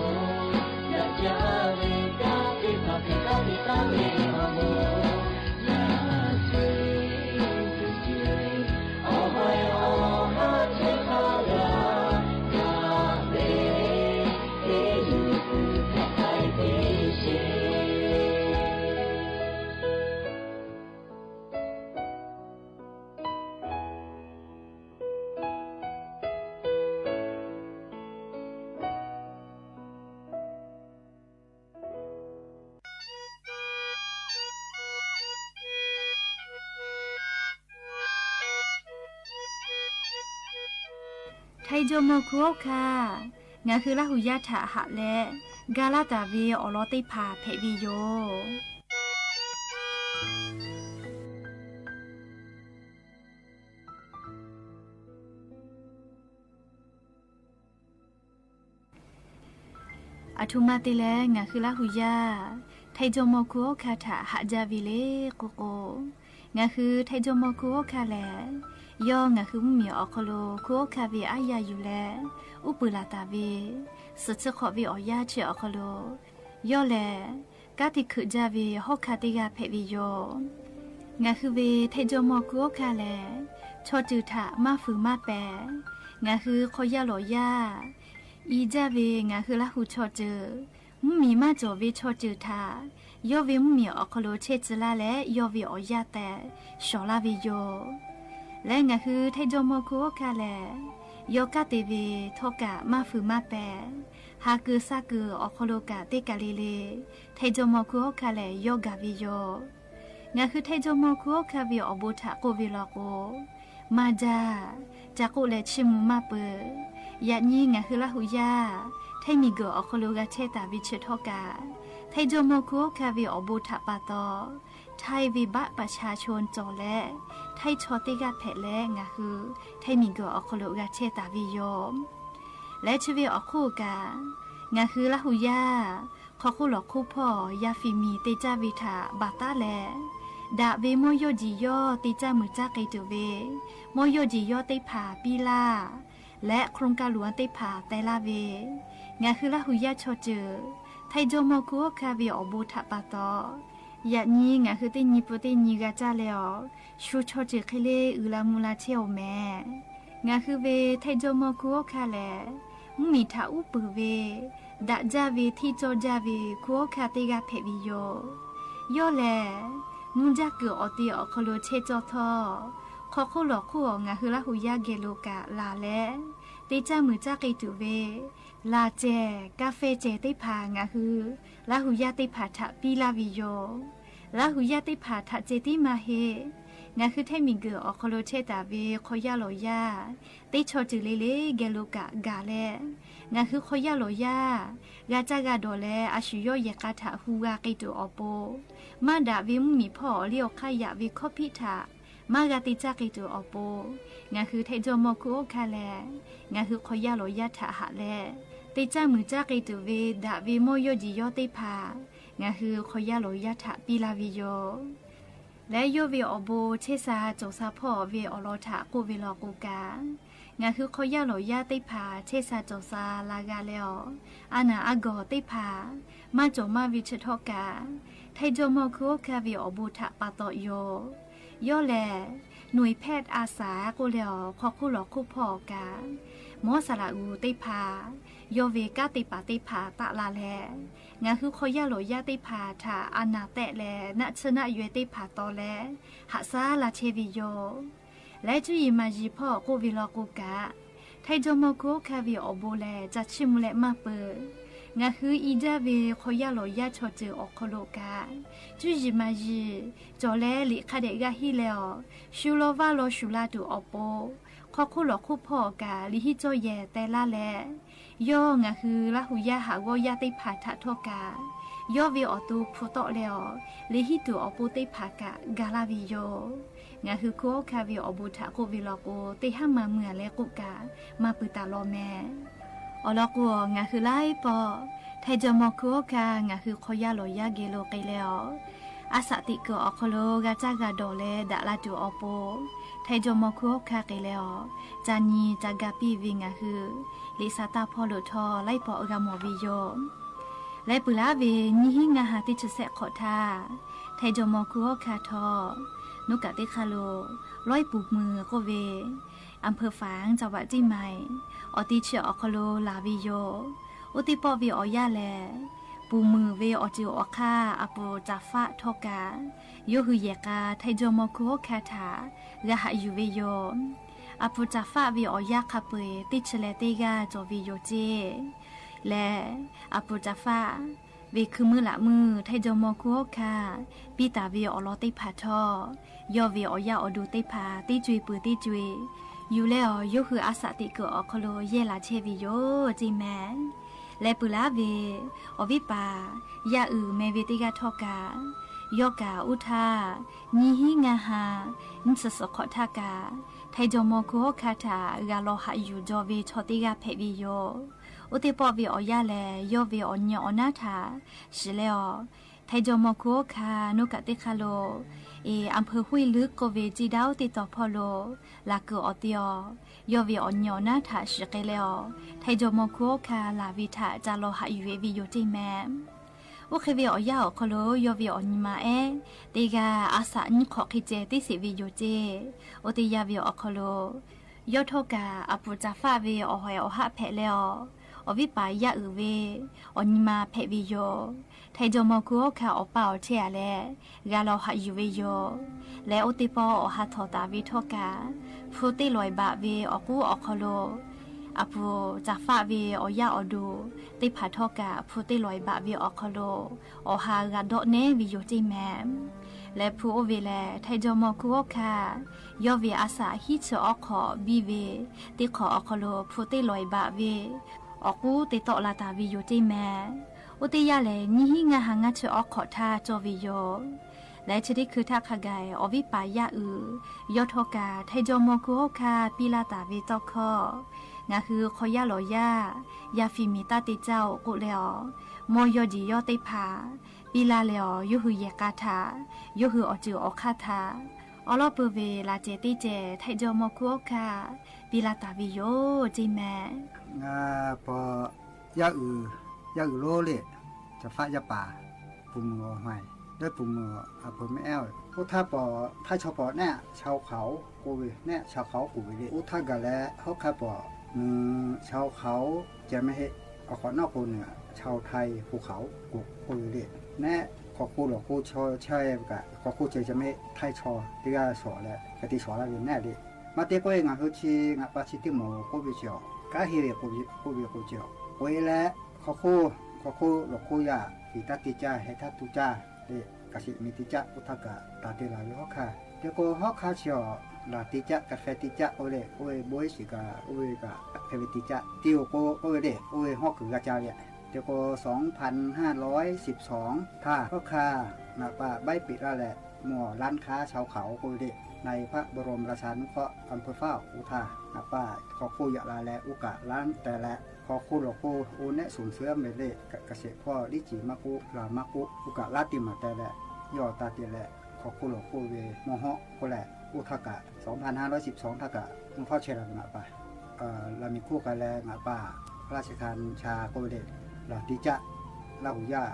daꞈ jaˇ ve kanˉ teˇ hpaˍ hpehꞈ taˉ ve kanˉ ve awˬ moˍ, yaꞈ nyi nyi tuˬ sheˍ, awˬ ha awˬ haˉ chehˇ hk'aˇ g'a, g'a ve, teˇ yuˬ tuˬ hpehꞈ k'ai teˇ sheˍ. Htaiˇ jawˇmawˇ hku hawˉ hkanˇ, ngaˬ hui Laˇ huˍ yaˇ htaꞈ haꞈ leh ga laˇ taˍ ve awˬ lawn teˇ hpaˍ hpehꞈ ve yoˬ. Aˬ htoꞈ ma te leh ngaˬ hui Laˇ huˍ yaˇ Htaiˇ jawˇmawˇ hku hawˉ hkanˇ htaꞈ haꞈ jaˇ ve le k'oˆ k'o, ngaˬ hui Htaiˇ jawˇmawˇ hku hawˉ hkanˇ lehˬ, Yawˇ ngaˬ hui mvuhˇmiˬ awˬ hk'aw lo hkunˉ hawˉ hkanˇ ve aˉ yaˇ yuˬ leh, uˉ peunˍ laˬ taˍ ve, suhˍ chi hk'awꞈ ve awˬ yanˇ chi awˬ hk'aw lo, yawˇ lehˬ kanˉ te hkeuꞈ jaˇ ve hawˉ hkanˇ teˇ g'aˇ hpehꞈ ve yoˬ. Ngaˬ hui ve Htaiˇ jawˇmawˇ hkunˉ hawˉ hkanˇ lehˬ, chaw ceuˬ htaꞈ maˇ fuiˍ maˇ pehˍ. Ngaˬ hui hk'aw yaˇ lawˬ yaˇ i jaˇ ve ngaˬ hui Laˇ hu chaw ceuˬ, mvuhˇmiˬ maˇ cawˬ ve chaw ceuˬ htaꞈ yawˇ ve mvuhˇmiˬ awˬ hk'aw lo chehˇ tcuh laˇ leh, yawˇ ve awˬ yaˇ tehꞈ shawˍ laˇ ve yoˬ. Leh ngaˬ hui Htaiˇ jawˇmawˇ hkunˉ hawˉ hkanˇ lehˬ, yawˇ kanˉ te ve htawˇ kaꞈ maˇ fuiˍ maˇ pehˍ. Ha kuiˬ sa kuiˬ awˬ hk'aw lo kaꞈ teˇ kaˬ le le Htaiˇ jawˇmawˇ hkunˉ hawˉ hkanˇ lehˬ yawˇ gaˬ ve yoˬ. Ngaˬ hui Htaiˇ jawˇmawˇ hkunˉ hawˉ hkanˇ ve awˬ bon htaꞈ k'oˆ ve law k'o, maˇ jaˇ, ca k'oˆ leh chiˇ mvuh maˇ peuˬ. Yaꞈ nyi ngaˬ hui Laˇ hu yaˇ Htaiˇ miˬguiˬ awˬ hk'aw lo g'a chehˇ taˍ ve chi htawˇ kaꞈ, Htaiˇ jawˇmawˇ hkunˉ hawˉ hkanˇ ve awˬ bon htaꞈ pa taw, Htaiˇ ve baˆ paˍ sha chon cawˬ leh, Htaiˇ chaw teˇ g'aˇ hpehꞈ leh ngaˬ hui Htaiˇ miˬguiˬ awˬ hk'aw lo g'a chehˇ taˍ ve yoˬ. Leh chi ve awˬ hk'oˆ kaꞈ, ngaˬ hui Laˇ hu yaˇ hk'aw hk'oˆ lawˬ hk'oˆ hpawˇ yaˇ fiˍ miˬ te caˇ ve htaꞈ baˬ taˉ leh, daꞈ ve mawˇ yawˇ jeˬ yawˇ te caˇ muiˬ caˇ k'ai tuˬ ve mawˇ yawˇ jeˬ yawˇ teˇ hpaˍ piˇ laˇ leh โครงการหลวง teˇ hpaˍ teh laˇ ve, ngaˬ hui Laˇ hu yaˇ chaw ceuˬ Htaiˇ jawˇmawˇ hkunˉ hawˉ hkanˇ ve awˬ bon htaꞈ pa taw, yaꞈ nyi ngaˬ hui teˇ nyi pun teˇ nyi g'a caˇ leh awˬ, shu chaw ceuˬ hk'e le uiˍ la mvuh la chehˇ-oˬ mehˍ. Ngaˬ hui ve Htaiˇ jawˇmawˇ hkunˉ hawˉ hkanˇ lehˬ, mvuhˇmiˬ htaꞈ uˉ peunˍ ve, daꞈ jaˇ ve, hteˇ cawˇ jaˇ ve hkunˉ hawˉ hkanˇ teˇ g'aˇ hpehꞈ ve yoˬ. Yawˇ lehˬ, mvuhˇ jaˇ kuiˬ awˬ te awˬ hk'aw lo chehˇ cawˇ htawˇ, hk'aw hk'oˆ lawˬ hk'oˆ awˬ ngaˬ hui Laˇ hu yaˇ geh lo kaꞈ laˬ leh, te caˇ muiˬ caˇ k'ai tuˬ ve, laˬ cehˬ, กาแฟ cehˬ teˇ hpaˍ ngaˬ hui Laˇ hu yaˇ teˇ hpaˍ htaꞈ piˇ laˇ ve yoˬ. Laˇ hu yaˇ teˇ hpaˍ htaꞈ ceh tiˉ maˇ heˆ. Ngaˬ hui Htaiˇ miˬguiˬ awˬ hk'aw lo chehˇ taˍ ve hk'aw yaˇ lawˬ yaˇ teˇ chaw ceuˬ le le geh lo kaꞈ gaˬ leh, ngaˬ hui hk'aw yaˇ lawˬ yaˇ g'a caˇ g'a dawˬ leh, a shu yawˇ yehˬ k'a htaꞈ hu g'a k'ai tuˬ awˬ pon, maˇ daꞈ ve mvuhˇmiˬ hpawˇ awˬ liˇ awˬ hk'aˇ yaꞈ ve hkawˇ hpiˆ htaꞈ maˇ g'a te caˇ k'ai tuˬ awˬ pon, ngaˬ hui Htaiˇ jawˇmawˇ hkunˉ hawˉ hkanˇ lehˬ, ngaˬ hui hk'aw yaˇ lawˬ yaˇ htaꞈ haꞈ leh, te caˇ muiˬ caˇ k'ai tuˬ ve daꞈ ve mawˇ yawˇ jeˬ yawˇ teˇ hpaˍ ngaˬ hui hk'aw yaˇ lawˬ yaˇ htaꞈ piˇ laˇ ve yoˬ. Leh yawˇ ve awˬ bon chehˇ sha cawˬ sha hpawˇ ve awˬ lawn htaꞈ k'oˆ ve law k'o kaꞈ, ngaˬ hui hk'aw yaˇ lawˬ yaˇ teˇ hpaˍ chehˇ sha cawˬ sha la g'a leh awˬ, a naˍ a gawˬ teˇ hpaˍ maˇ cawˬ maˇ ve chi htawˇ kaꞈ, Htaiˇ jawˇmawˇ hkunˉ hawˉ hkanˇ ve awˬ bon htaꞈ pa taw yoˬ. Yawˇ lehˬ, หน่วยแพทย์อาสา k'oˆ leh awˬ, hk'aw hk'oˆ lawˬ hk'oˆ hpawˇ awˬ kaꞈ, mawˉ saˍ laꞈ g'uˬ teˇ hpaˍ, yawˇ ve kanˉ te paˍ teˇ hpaˍ taˆ la leh, ngaˬ hui hk'aw yaˇ lawˬ yaˇ teˇ hpaˍ htaꞈ a naˍ tehˆ leh naˆ tsuhˇ naˆ yaweh teˇ hpaˍ taw leh, haꞈ shaˉ la chehˇ ve yoˬ. Leh cuˇ yiˍ maˍ yiˍ hpawˇ k'oˆ ve law k'o kaꞈ, Htaiˇ jawˇmawˇ hkunˉ hawˉ hkanˇ ve awˬ bon lehˬ ca chiˇ mvuh leh maˇ peuˬ. Ngaˬ hui i jaˇ ve hk'aw yaˇ lawˬ yaˇ chaw ceuˬ awˬ hk'aw lo kaꞈ, cuˇ yiˍ maˍ yiˍ cawˬ leh liꞈ hk'a dehꞈ g'a henˇ leh awˬ, shu law vaˇ law shuˍ la tuˬ awˬ pon, hk'aw hk'oˆ lawˬ hk'oˆ hpawˇ awˬ kaꞈ liꞈ henˇ cawˇ yehˬ teh laˇ leh, yawˇ ngaˬ hui Laˇ hu yaˇ haꞈ g'awˇ yaˇ teˇ hpaˍ htaꞈ htawˇ kaꞈ, yawˇ ve awˬ to hpu tawˆ leh awˬ, liꞈ henˇ tuˬ awˬ pon teˇ hpaˍ kaꞈ ga laˇ ve yoˬ. Ngaˬ hui hkunˉ hawˉ hkanˇ ve awˬ bon htaꞈ k'oˆ ve law k'o, teˇ haˉ maˇ mui a leh k'oˆ kaꞈ maˇ pui taˍ law mehˍ. Awˬ lawn k'o, ngaˬ hui laiˉ pawˆ Htaiˇ jawˇmawˇ hkunˉ hawˉ hkanˇ ngaˬ hui hk'aw yaˇ lawˬ yaˇ geh lo k'ai leh awˬ, a shaꞈ teꞈ kuiˬ awˬ hk'aw lo g'a caˇ g'a dawˬ leh daꞈ la tuˬ awˬ pon, Htaiˇ jawˇmawˇ hkunˉ hawˉ hkanˇ k'ai leh awˬ, ca nyi ca ga piˇ ve ngaˬ hui liꞈ saˍ taˇ hpawˇ lo htawˇ laiˉ pawˆ g'a mawˬ ve yoˬ. Leh peuˬ laˉ ve nyiˇ hinˉ ngaˇ ha teˇ chi sehˆ hk'awꞈ htaˇ, Htaiˇ jawˇmawˇ hkunˉ hawˉ hkanˇ htawˇ, nuˇ kaꞈ teˇ hk'aˇ lo Lawˉ-iˉ puˍ muiˬ k'oˆ ve, อำเภอฝาง จังหวัดเชียงใหม่ awˬ te chi awˬ hk'aw lo laˬ ve yoˬ. Oˇ teˇ pawˆ ve awˬ yanˇ lehˬ, puˍ muiˬ ve awˬ ceuˬ awˬ hk'aˇ a puˍ caˍ faˆ htawˇ kaꞈ, yawˇ hui yehˬ k'a Htaiˇ jawˇmawˇ hkunˉ hawˉ hkanˇ htaꞈ g'a haꞈ yuˬ ve yoˬ. A puˍ caˍ faˆ ve awˬ yanˇ hk'a peu-eˬ teˇ chi leh teˇ g'aˇ cawˬ ve yoˬ ceˇ. Leh, a puˍ caˍ faˆ ve hkui meuˇ laꞈ meuˇ Htaiˇ jawˇmawˇ hkunˉ hawˉ hkanˇ piˇ taˍ ve awˬ lawn teˇ hpaˍ htawˇ, yawˇ ve awˬ yaˇ awˬ duˬ teˇ hpaˍ teˇ co-e peuˬ teˇ co-e yuˬ leh awˬ, yawˇ hui a shaꞈ teꞈ kuiˬ awˬ hk'aw lo yehˇ la chehˇ ve yoˬ ceˇ mehˍ. Leh peuˬ laˉ ve awˬ viˉ paˍ Yaˇ uiˍ meh ve teˇ g'aˇ htawˇ kaꞈ, yawˇ kaꞈ uˇ htaˇ nyiˇ hinˉ ngaˇ ha nyiˇ chi suhˍ hk'awꞈ htaˇ kaꞈ, Htaiˇ jawˇmawˇ hkunˉ hawˉ hkanˇ htaꞈ g'a law haꞈ yuˬ jaw ve chaw teˇ g'aˇ hpehꞈ ve yoˬ. Oˇ teˇ pawˆ ve awˬ yanˇ lehˬ, yawˇ ve awˬ nyi awˬ naˉ htaꞈ shiˍ leh awˬ, Htaiˇ jawˇmawˇ hkunˉ hawˉ hkanˇ nuˇ kaꞈ teˇ hk'aˇ lo A hpeuꞈ huiˉ luiˉ k'oˆ ve Ciˇ daˉ oˇ teˇ tawˍ hpawˇ lo laˬ kuiˬ awˬ te awˬ, yawˇ ve awˬ nyi awˬ naˉ htaꞈ shiˍ k'ai leh awˬ, Htaiˇ jawˇmawˇ Hkunˉ hawˉ hkanˇ laˬ ve htaꞈ ca law haꞈ yuˬ ve yoˬ ceˇ mehˍ. Oˇ hk'e ve awˬ yanˇ awˬ hk'aw lo yawˇ ve awˬ nyi ma ehˉ teˇ g'aˇ a shaꞈ nyiˇ hk'awꞈ hk'e ceh teˇ sheˍ ve yoˬ ceˇ. Oˇ teˇ yanˇ ve awˬ hk'aw lo yawˇ htawˇ kaꞈ aˬ puˍ caˍ faˆ ve awˬ hawehˍ awˬ haˆ hpehꞈ leh awˬ, awˬ viˉ paˍ yaˇ uiˍ ve awˬ nyi ma hpehꞈ ve yoˬ. Htaiˇ jawˇmawˇ Hkunˉ hawˉ hkanˇ awˬ paˇ awˬ chehˇ a leh g'a law haꞈ yuˬ ve yoˬ. Leh oˇ teˇ pawˆ awˬ ha htawꞈ taˍ ve htawˇ kaꞈ, hpu teˇ lawˬ eˍ baꞈ ve awˬ k'uˉ awˬ hk'aw lo aˬ puˍ caˍ faˆ ve awˬ yaˇ awˬ duˬ teˇ hpaˍ htawˇ kaꞈ hpu teˇ lawˬ eˍ baꞈ ve awˬ hk'aw lo awˬ ha g'a dawˆ nehˉ ve yoˬ ceˇ mehˍ. Leh hpu oˇ ve lehˬ, Htaiˇ jawˇmawˇ Hkunˉ hawˉ hkanˇ yawˇ ve a shaꞈ hiˉ chi awˉ hk'awꞈ biˇ ve teˇ hk'awꞈ awˬ hk'aw lo hpu teˇ lawˬ eˍ baꞈ ve awˬ k'uˉ te tawˆ la taˍ ve yoˬ ceˇ mehˍ. Oˇ teˇ yanˇ lehˬ, nyiˇ hinˉ ngaˇ ha ngaˇ chi awˉ hk'awꞈ htaˇ cawˇ ve yoˬ. Leh chi teˇ hkui htaˇ hk'a gaˬ awˬ viˉ paˍ yaˇ uiˍ yawˇ htawˇ kaꞈ Htaiˇ jawˇmawˇ Hkunˉ hawˉ hkanˇ piˇ laˇ taˍ ve tawˇ hkawˇ, ngaˬ hui hk'aw yaˇ lawˬ yaˇ yaˇ fiˇ miˬ taˇ te caˇ-oˬ k'oˆ leh awˬ, mawˇ yawˇ jeˬ yawˇ teˇ hpaˍ piˇ laˇ leh awˬ, yawˇ hui yehˬ k'a htaꞈ, yawˇ hui awˬ ceuˬ awˬ hk'aˇ htaꞈ awˉ lawˉ peuˇ ve laꞈ cehˬ teˇ cehˬ Htaiˇ jawˇmawˇ Hkunˉ hawˉ hkanˇ piˇ laˇ taˍ ve yoˬ ceˇ mehˍ. Ngaˬ paw yaˇ uiˍ, yaˇ uiˍ lonˉ le, caˍ faˆ yaˇ paˍ, puˍ muiˬ awˬ haiˬ, dawˇ puˍ muiˬ aˬ peuˬ mehˆ ehˉ. Oˇ htaˇ paw, Htaiˇ chaw paw neˆ ชาวเขา k'oˆ ve, neˆ ชาวเขา k'oˆ ve le. Oˇ htaˇ gaˬ leh hawˉ hk'aˇ paw, ชาวเขา ceh mehˆ heˆ, awˬ hk'awꞈ nawˉ k'o ชาวไทยภูเขา k'oˆ ve le. Neˆ hk'aw hk'oˆ lawˬ hk'oˆ chaw chehˇ ve kaꞈ, hk'aw hk'oˆ ceh ceh mehˆ heˆ, Htaiˇ chaw teˇ g'aˇ shawˍ leh hk'e te shawˍ laˇ ve neˆ le. Maˇ te k'oˆ ve ngaˬ hui chi ngaˬ pa chi teˇ moˍ k'oˆ ve chi awˬ, kanˉ henˇ ve k'oˆ ve k'o chi awˬ, k'oꞈ e leh hk'aw hk'oˆ, hk'aw hk'oˆ lawˬ hk'oˆ yaˇ, fiˍ taˇ te caˇ, heh taˇ tu caˇ le, kaꞈ sheˍ miˬ te caˇ. Oˇ htaˇ kaꞈ taˍ te laˬ ve hawˉ hkanˇ. Te k'o hawˉ hkanˇ chi awˬ, laˬ te caˇ, กาแฟ te caˇ k'oˆ ve le. Oˇ ve bon iˉ shiˍ kaꞈ oˇ ve kaꞈ hk'e ve te caˇ te-oˬ k'o, oˇ ve le, oˇ ve hawˉ kuiˬ g'a ca ve. Te k'o สองพันห้าร้อยสิบสอง htaˇ hawˉ hkanˇ ngaˬ pa ใบปิด laˇ leh, mawˬ ร้านค้าชาวเขา k'oˆ ve le, ในพระบรมราชานุเคราะห์ อำเภอฟ้าว oˇ htaˇ ngaˬ pa hk'aw hk'oˆ yaꞈ la leh, oˇ kaꞈ ร้าน teh leh, hk'aw hk'oˆ lawˬ hk'oˆ oˇ neˆ suhˍ suhˍ ve le, kaꞈ kaꞈ sheˍ hpawˇ liˇ ciˍ maˇ k'oˆ, laˬ maˇ k'oˆ, oˇ kaꞈ laˇ te maˍ teh leh, yawˇ taˇ te leh, hk'aw hk'oˆ lawˬ hk'oˆ ve mawˇ hawˆ k'oˆ leh, oˇ htaˇ kaꞈ สองพันห้าร้อยสิบสอง htaˇ kaꞈ mvuhˇ hawˉ chehˇ la ve ngaˬ pa, laˬ miˬ hkuˇ k'ai leh ngaˬ pa ราชการ cha k'oˆ ve le, laˬ te caˇ, Laˇ huˍ yaˇ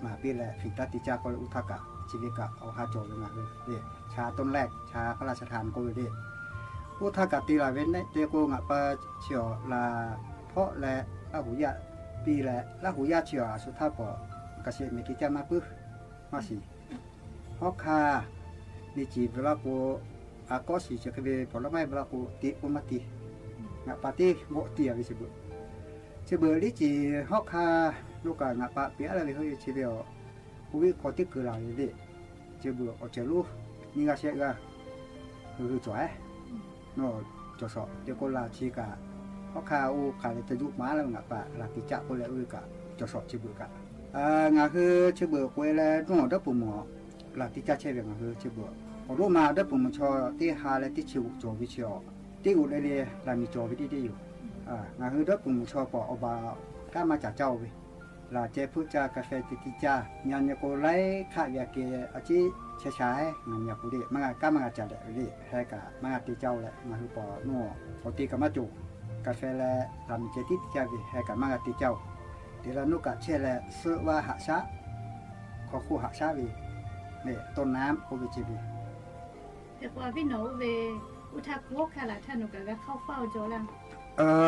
maˍ piˇ leh fiˍ taˇ te caˇ k'oˆ ve, oˇ htaˇ kaꞈ chi ve kaꞈ awˬ ha cawˬ ve ngaˬ hui le, cha ต้นแรก cha พระราชทาน k'oˆ ve le. Oˇ htaˇ kaꞈ te laˬ ve neˆ te k'o ngaˬ pa chi awˬ laˬ hpawˆ leh Laˇ huˍ yaˇ piˇ leh, Laˇ huˍ yaˇ chi awˬ a shu htaˇ paw, kaꞈ sheˍ miˬ te caˇ maˇ puiˉ maˇ shiˍ. Hawˉ hkanˇ liˇ ciˍ ve laˇ k'o, a kawˆ shiˍ chi hk'e ve paw lawˉ maˇ heˆ ve laˇ k'o, te k'oˆ maˇ te. Ngaˬ pa teˇ g'awˆ te a ve chi beuꞈ, chi beuꞈ liˇ ciˍ hawˉ hkanˇ lo kaꞈ ngaˬ pa piˇ a laˇ ve hawˉ ve chi ve awˬ, k'oˆ ve hk'aw teˇ kuiˬ laˬ ve le. Chi beuꞈ awˬ ceuˬ lonˉ nyiˇ g'aˇ shehˆ g'aˇ hui hui cawˬ ehˉ, nawˬ cawˬ shawˍ. Te k'o laˬ chi kaꞈ, hawˉ hkanˇ oˇ hk'aˬ leh ca juˆ maˍ laˇ ve ngaˬ pa laˬ te caˇ k'oˆ leh oˇ ve kaꞈ cawˬ shawˍ chi beuꞈ kaꞈ. Ngaˬ hui chi beuꞈ k'oꞈ e leh dawˇ dawˇ peuˬ mawˬ laˬ te caˇ chehˇ ve ngaˬ hui chi beuꞈ. Awˬ lonˉ ma dawˇ peuˬ mawˬ chaw teˇ ha leh teˇ chi g'oꞈ cawˬ ve chi awˬ, teˇ g'oꞈ le le laˬ miˬ cawˬ ve teˇ deˇ yoˬ. Ngaˬ hui dawˇ peuˬ mawˬ chaw paw awˬ baˬ kanˉ maˇ ca caˇ-oˬ ve, laˬ ceh hpeuˆ caˇ, กาแฟ te te caˇ, nyi nyi k'o laiˉ hk'aˆ ve aꞈ kehˬ a ciˉ chehˇ sha ehˉ ngaˬ nyi k'o le, maˇ g'a kanˉ maˇ g'a ca leh ve le, heh kaꞈ maˇ g'a te caˇ-oˬ leh ngaˬ hui paw nawˬ awˬ te kaꞈ maˇ cawˬ. กาแฟ leh laˬ miˬ ceh tiˉ te caˇ ve heh kaꞈ maˇ g'a te caˇ-oˬ. Te la nuˇ kaꞈ chehˇ leh suhˆ vaˇ haꞈ shaˉ, hk'aw hk'oˆ haꞈ shaˉ ve, le ต้นน้ำ k'oˆ ve ceh ve. Hk'e k'o a viˉ nawˬ oˇ ve, oˇ htaˇ hawˉ hkanˇ laˬ htaˇ nawˬ kaꞈ g'a hk'aˇ faˇ-oˬ jaw laˇ.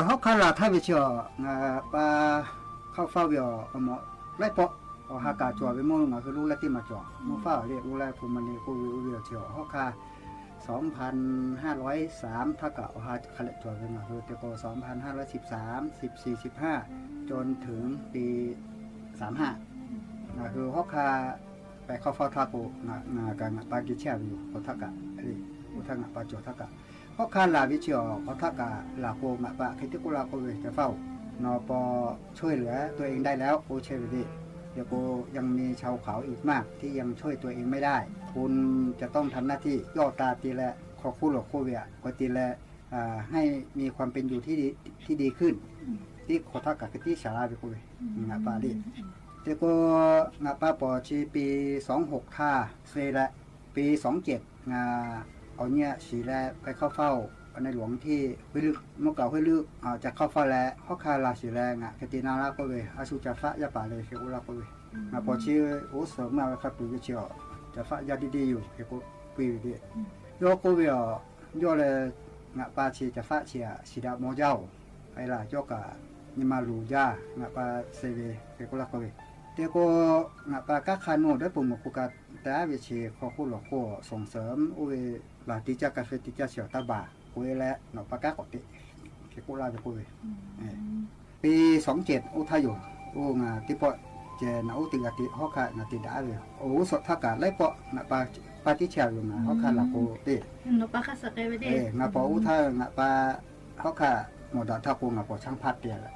Hawˉ hkanˇ laˬ htaˇ ve chi awˬ ngaˬ pa hk'aˇ faˇ ve awˬ, awˬ mawꞈ laiˉ pawˆ awˬ ha kaꞈ cawˬ ve mawˇ lo ngaˬ hui lonˉ leh teˇ maˬ cawˬ. Mvuhˇ faˉ awˬ le oˇ leh hpu ma le k'oˆ ve oˇ ve awˬ chi awˬ hawˉ hkanˇ สองพันห้าร้อยสาม htaˇ kaꞈ awˬ ha hk'a leh cawˬ ve ngaˬ hui te k'o สองพันห้าร้อยสิบสาม สิบสี่ สิบห้า จนถึงปี สามห้า ngaˬ hui hawˉ hkanˇ pehꞈ hk'aˇ faˇ htaˇ k'o, ngaˬ kaꞈ ngaˬ pa geh chehˇ ve yoˬ. K'awꞈ htaˇ kaꞈ le, oˇ htaˇ ngaˬ pa cawˬ htaˇ kaꞈ, hawˉ hkanˇ laˬ ve chi awˬ k'awꞈ htaˇ kaꞈ laˬ k'o ngaˬ pa hk'e te k'oˆ la k'oˆ ve, Ca faˇ-oˬ, nawˬ paw ช่วยเหลือตัวเองได้แล้ว k'oˆ chehˇ ve le. Te k'o ยังมีชาวเขาอีกมากที่ยังช่วยตัวเองไม่ได้ คุณจะต้องทำหน้าที่ yawˇ taˇ te leh hk'aw hk'oˆ lawˬ hk'oˆ ve aꞈ k'oꞈ te leh ให้มีความเป็นอยู่ที่ดีขึ้น teˇ hk'awꞈ htaˇ kaꞈ hk'e tiˉ shaˍ laˇ ve k'oˆ ve, ngaˬ pa le. Te k'o ngaˬ pa paw chi ปีสองหก htaˇ suh leh ปีสองเจ็ด ngaˬ awˬ nyi aꞈ shiˍ leh ไปเข้าเฝ้าในหลวงที่ห้วยลึก mvuhˇ kaꞈ ห้วยลึก ca hk'aˇ faˇ leh hawˉ hkanˇ la shiˍ leh ngaˬ hk'e te na laˇ k'oˆ ve, a shu ca faˆ yaˇ paˍ le hk'e k'oˆ laˇ k'oˆ ve, ngaˬ paw chi oˉ suhˍ meuˇ a ve hk'a peuˬ ve chi awˬ ca faˆ yaˇ deˇ deˇ yoˬ hk'e k'oˆ piˇ ve le. Yawˇ k'oˆ ve awˬ, yawˇ leh ngaˬ pa chi ca faˆ chi aꞈ shiˍ daꞈ mawˬ jaˇ oˬ. Aˬ laˬ yawˇ kaꞈ nyi ma luˬ jaˇ, ngaˬ pa suh ve hk'e k'oˆ laˇ k'oˆ ve. Te k'o, ngaˬ pa kanˉ hk'a nawˬ dawˇ peuˬ meuˬ k'o kaꞈ te aˉ ve chi hk'aw hk'oˆ lawˬ hk'oˆ awˬ suhˍ suhˍ meuˇ oˇ ve laˬ te caˇ ka feh te caˇ shiˍ awˬ taˇ baˬ k'oˆ ve leh, nawˬ pa kanˉ k'awꞈ teꞈ hk'e k'oˆ laˇ ve k'oˆ ve. ปีสองเจ็ด oˇ htaˇ yoˬ. Oˇ ngaˬ teˇ pawˆ ceh naꞈ uˉ teˇ g'a te hawˉ hkanˇ ngaˬ te daꞈ ve. Oˇ g'uˇ suhˍ htaˇ kaꞈ laiˉ pawˆ ngaˬ pa teˇ chi a ve ngaˬ hawˉ hkanˇ laˬ k'o te, ngaˬ pa oˇ htaˇ ngaˬ pa hawˉ hkanˇ mawˬ daꞈ htaˇ k'o ngaˬ paw chaˇ hpaˇ te leh,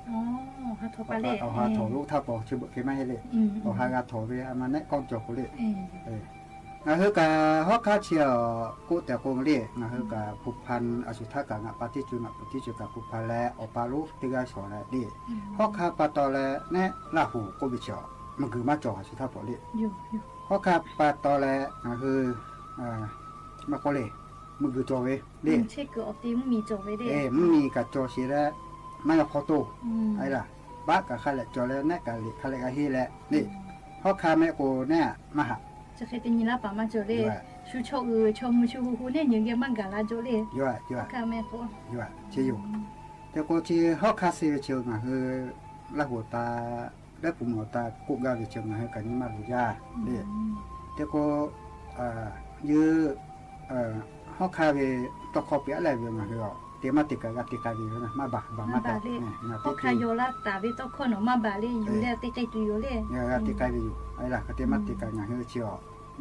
awˬ ha htawnˍ lonˉ htaˇ paw chi beuꞈ hk'e maˇ heˆ le. Awˬ ha g'a htawnˍ ve a ma nehˆ kawˇ cawˬ k'o le. Ngaˬ hui kaꞈ hawˉ hkanˇ chi awˬ k'oˆ tehꞈ k'o le, ngaˬ hui kaꞈ ผูกพัน a shu htaˇ kaꞈ ngaˬ pa teˇ co ngaˬ pu teˇ co kaꞈ ผูกพัน leh awˬ pa lonˉ teˇ g'aˇ shawˍ leh le, hawˉ hkanˇ pa taw leh nehˆ Laˇ huˍ k'oˆ ve chi awˬ mvuhˇ guiˬ maˇ cawˬ a shu htaˇ pawꞈ le. Hawˉ hkanˇ pa taw leh ngaˬ hui maˇ k'oˆ le, mvuhˇ guiˬ cawˬ ve le. Mvuhˇ miˬ kaꞈ cawˬ sheˍ leh maˇ yaw hk'aw toˇ. Aˬ laˬ, baˆ kaꞈ hk'a lehꞈ cawˬ leh nehˆ kaꞈ liꞈ hk'a lehꞈ g'a henˇ leh le. Hawˉ hkanˇ mehˆ k'o nehˆ maˇ haꞈ. Shu chaw uiˍ chaw mvuh shu hu hu nehˆ nyi geh maˇ gaˬ la jaw le. Chi yoˬ. Te k'o chi hawˉ hkanˇ suh ve chi ngaˬ hui Laˇ huˍ ta lehˉ puˬ mawˬ ta k'oˆ gaˇ ve chi ngaˬ hui kaꞈ nyi ma luˬ jaˇ le. Te k'o, yawˇ hawˉ hkanˇ ve tawˇ hkawˇ piˇ aˉ leh ve ngaˬ hui a te maˇ te kaꞈ g'a te k'ai ve yoˬ. Maˇ baˬ, baˬ maˇ te. Hawˉ hkanˇ yaw laˇ taˍ ve tawˇ hkawˇ nawˬ maˇ baˬ le, yuˬ leh te k'ai tuˬ yoˬ le. G'a te k'ai ve yoˬ. Aˬ laˬ hk'e te maˇ te kaꞈ ngaˬ hui chi a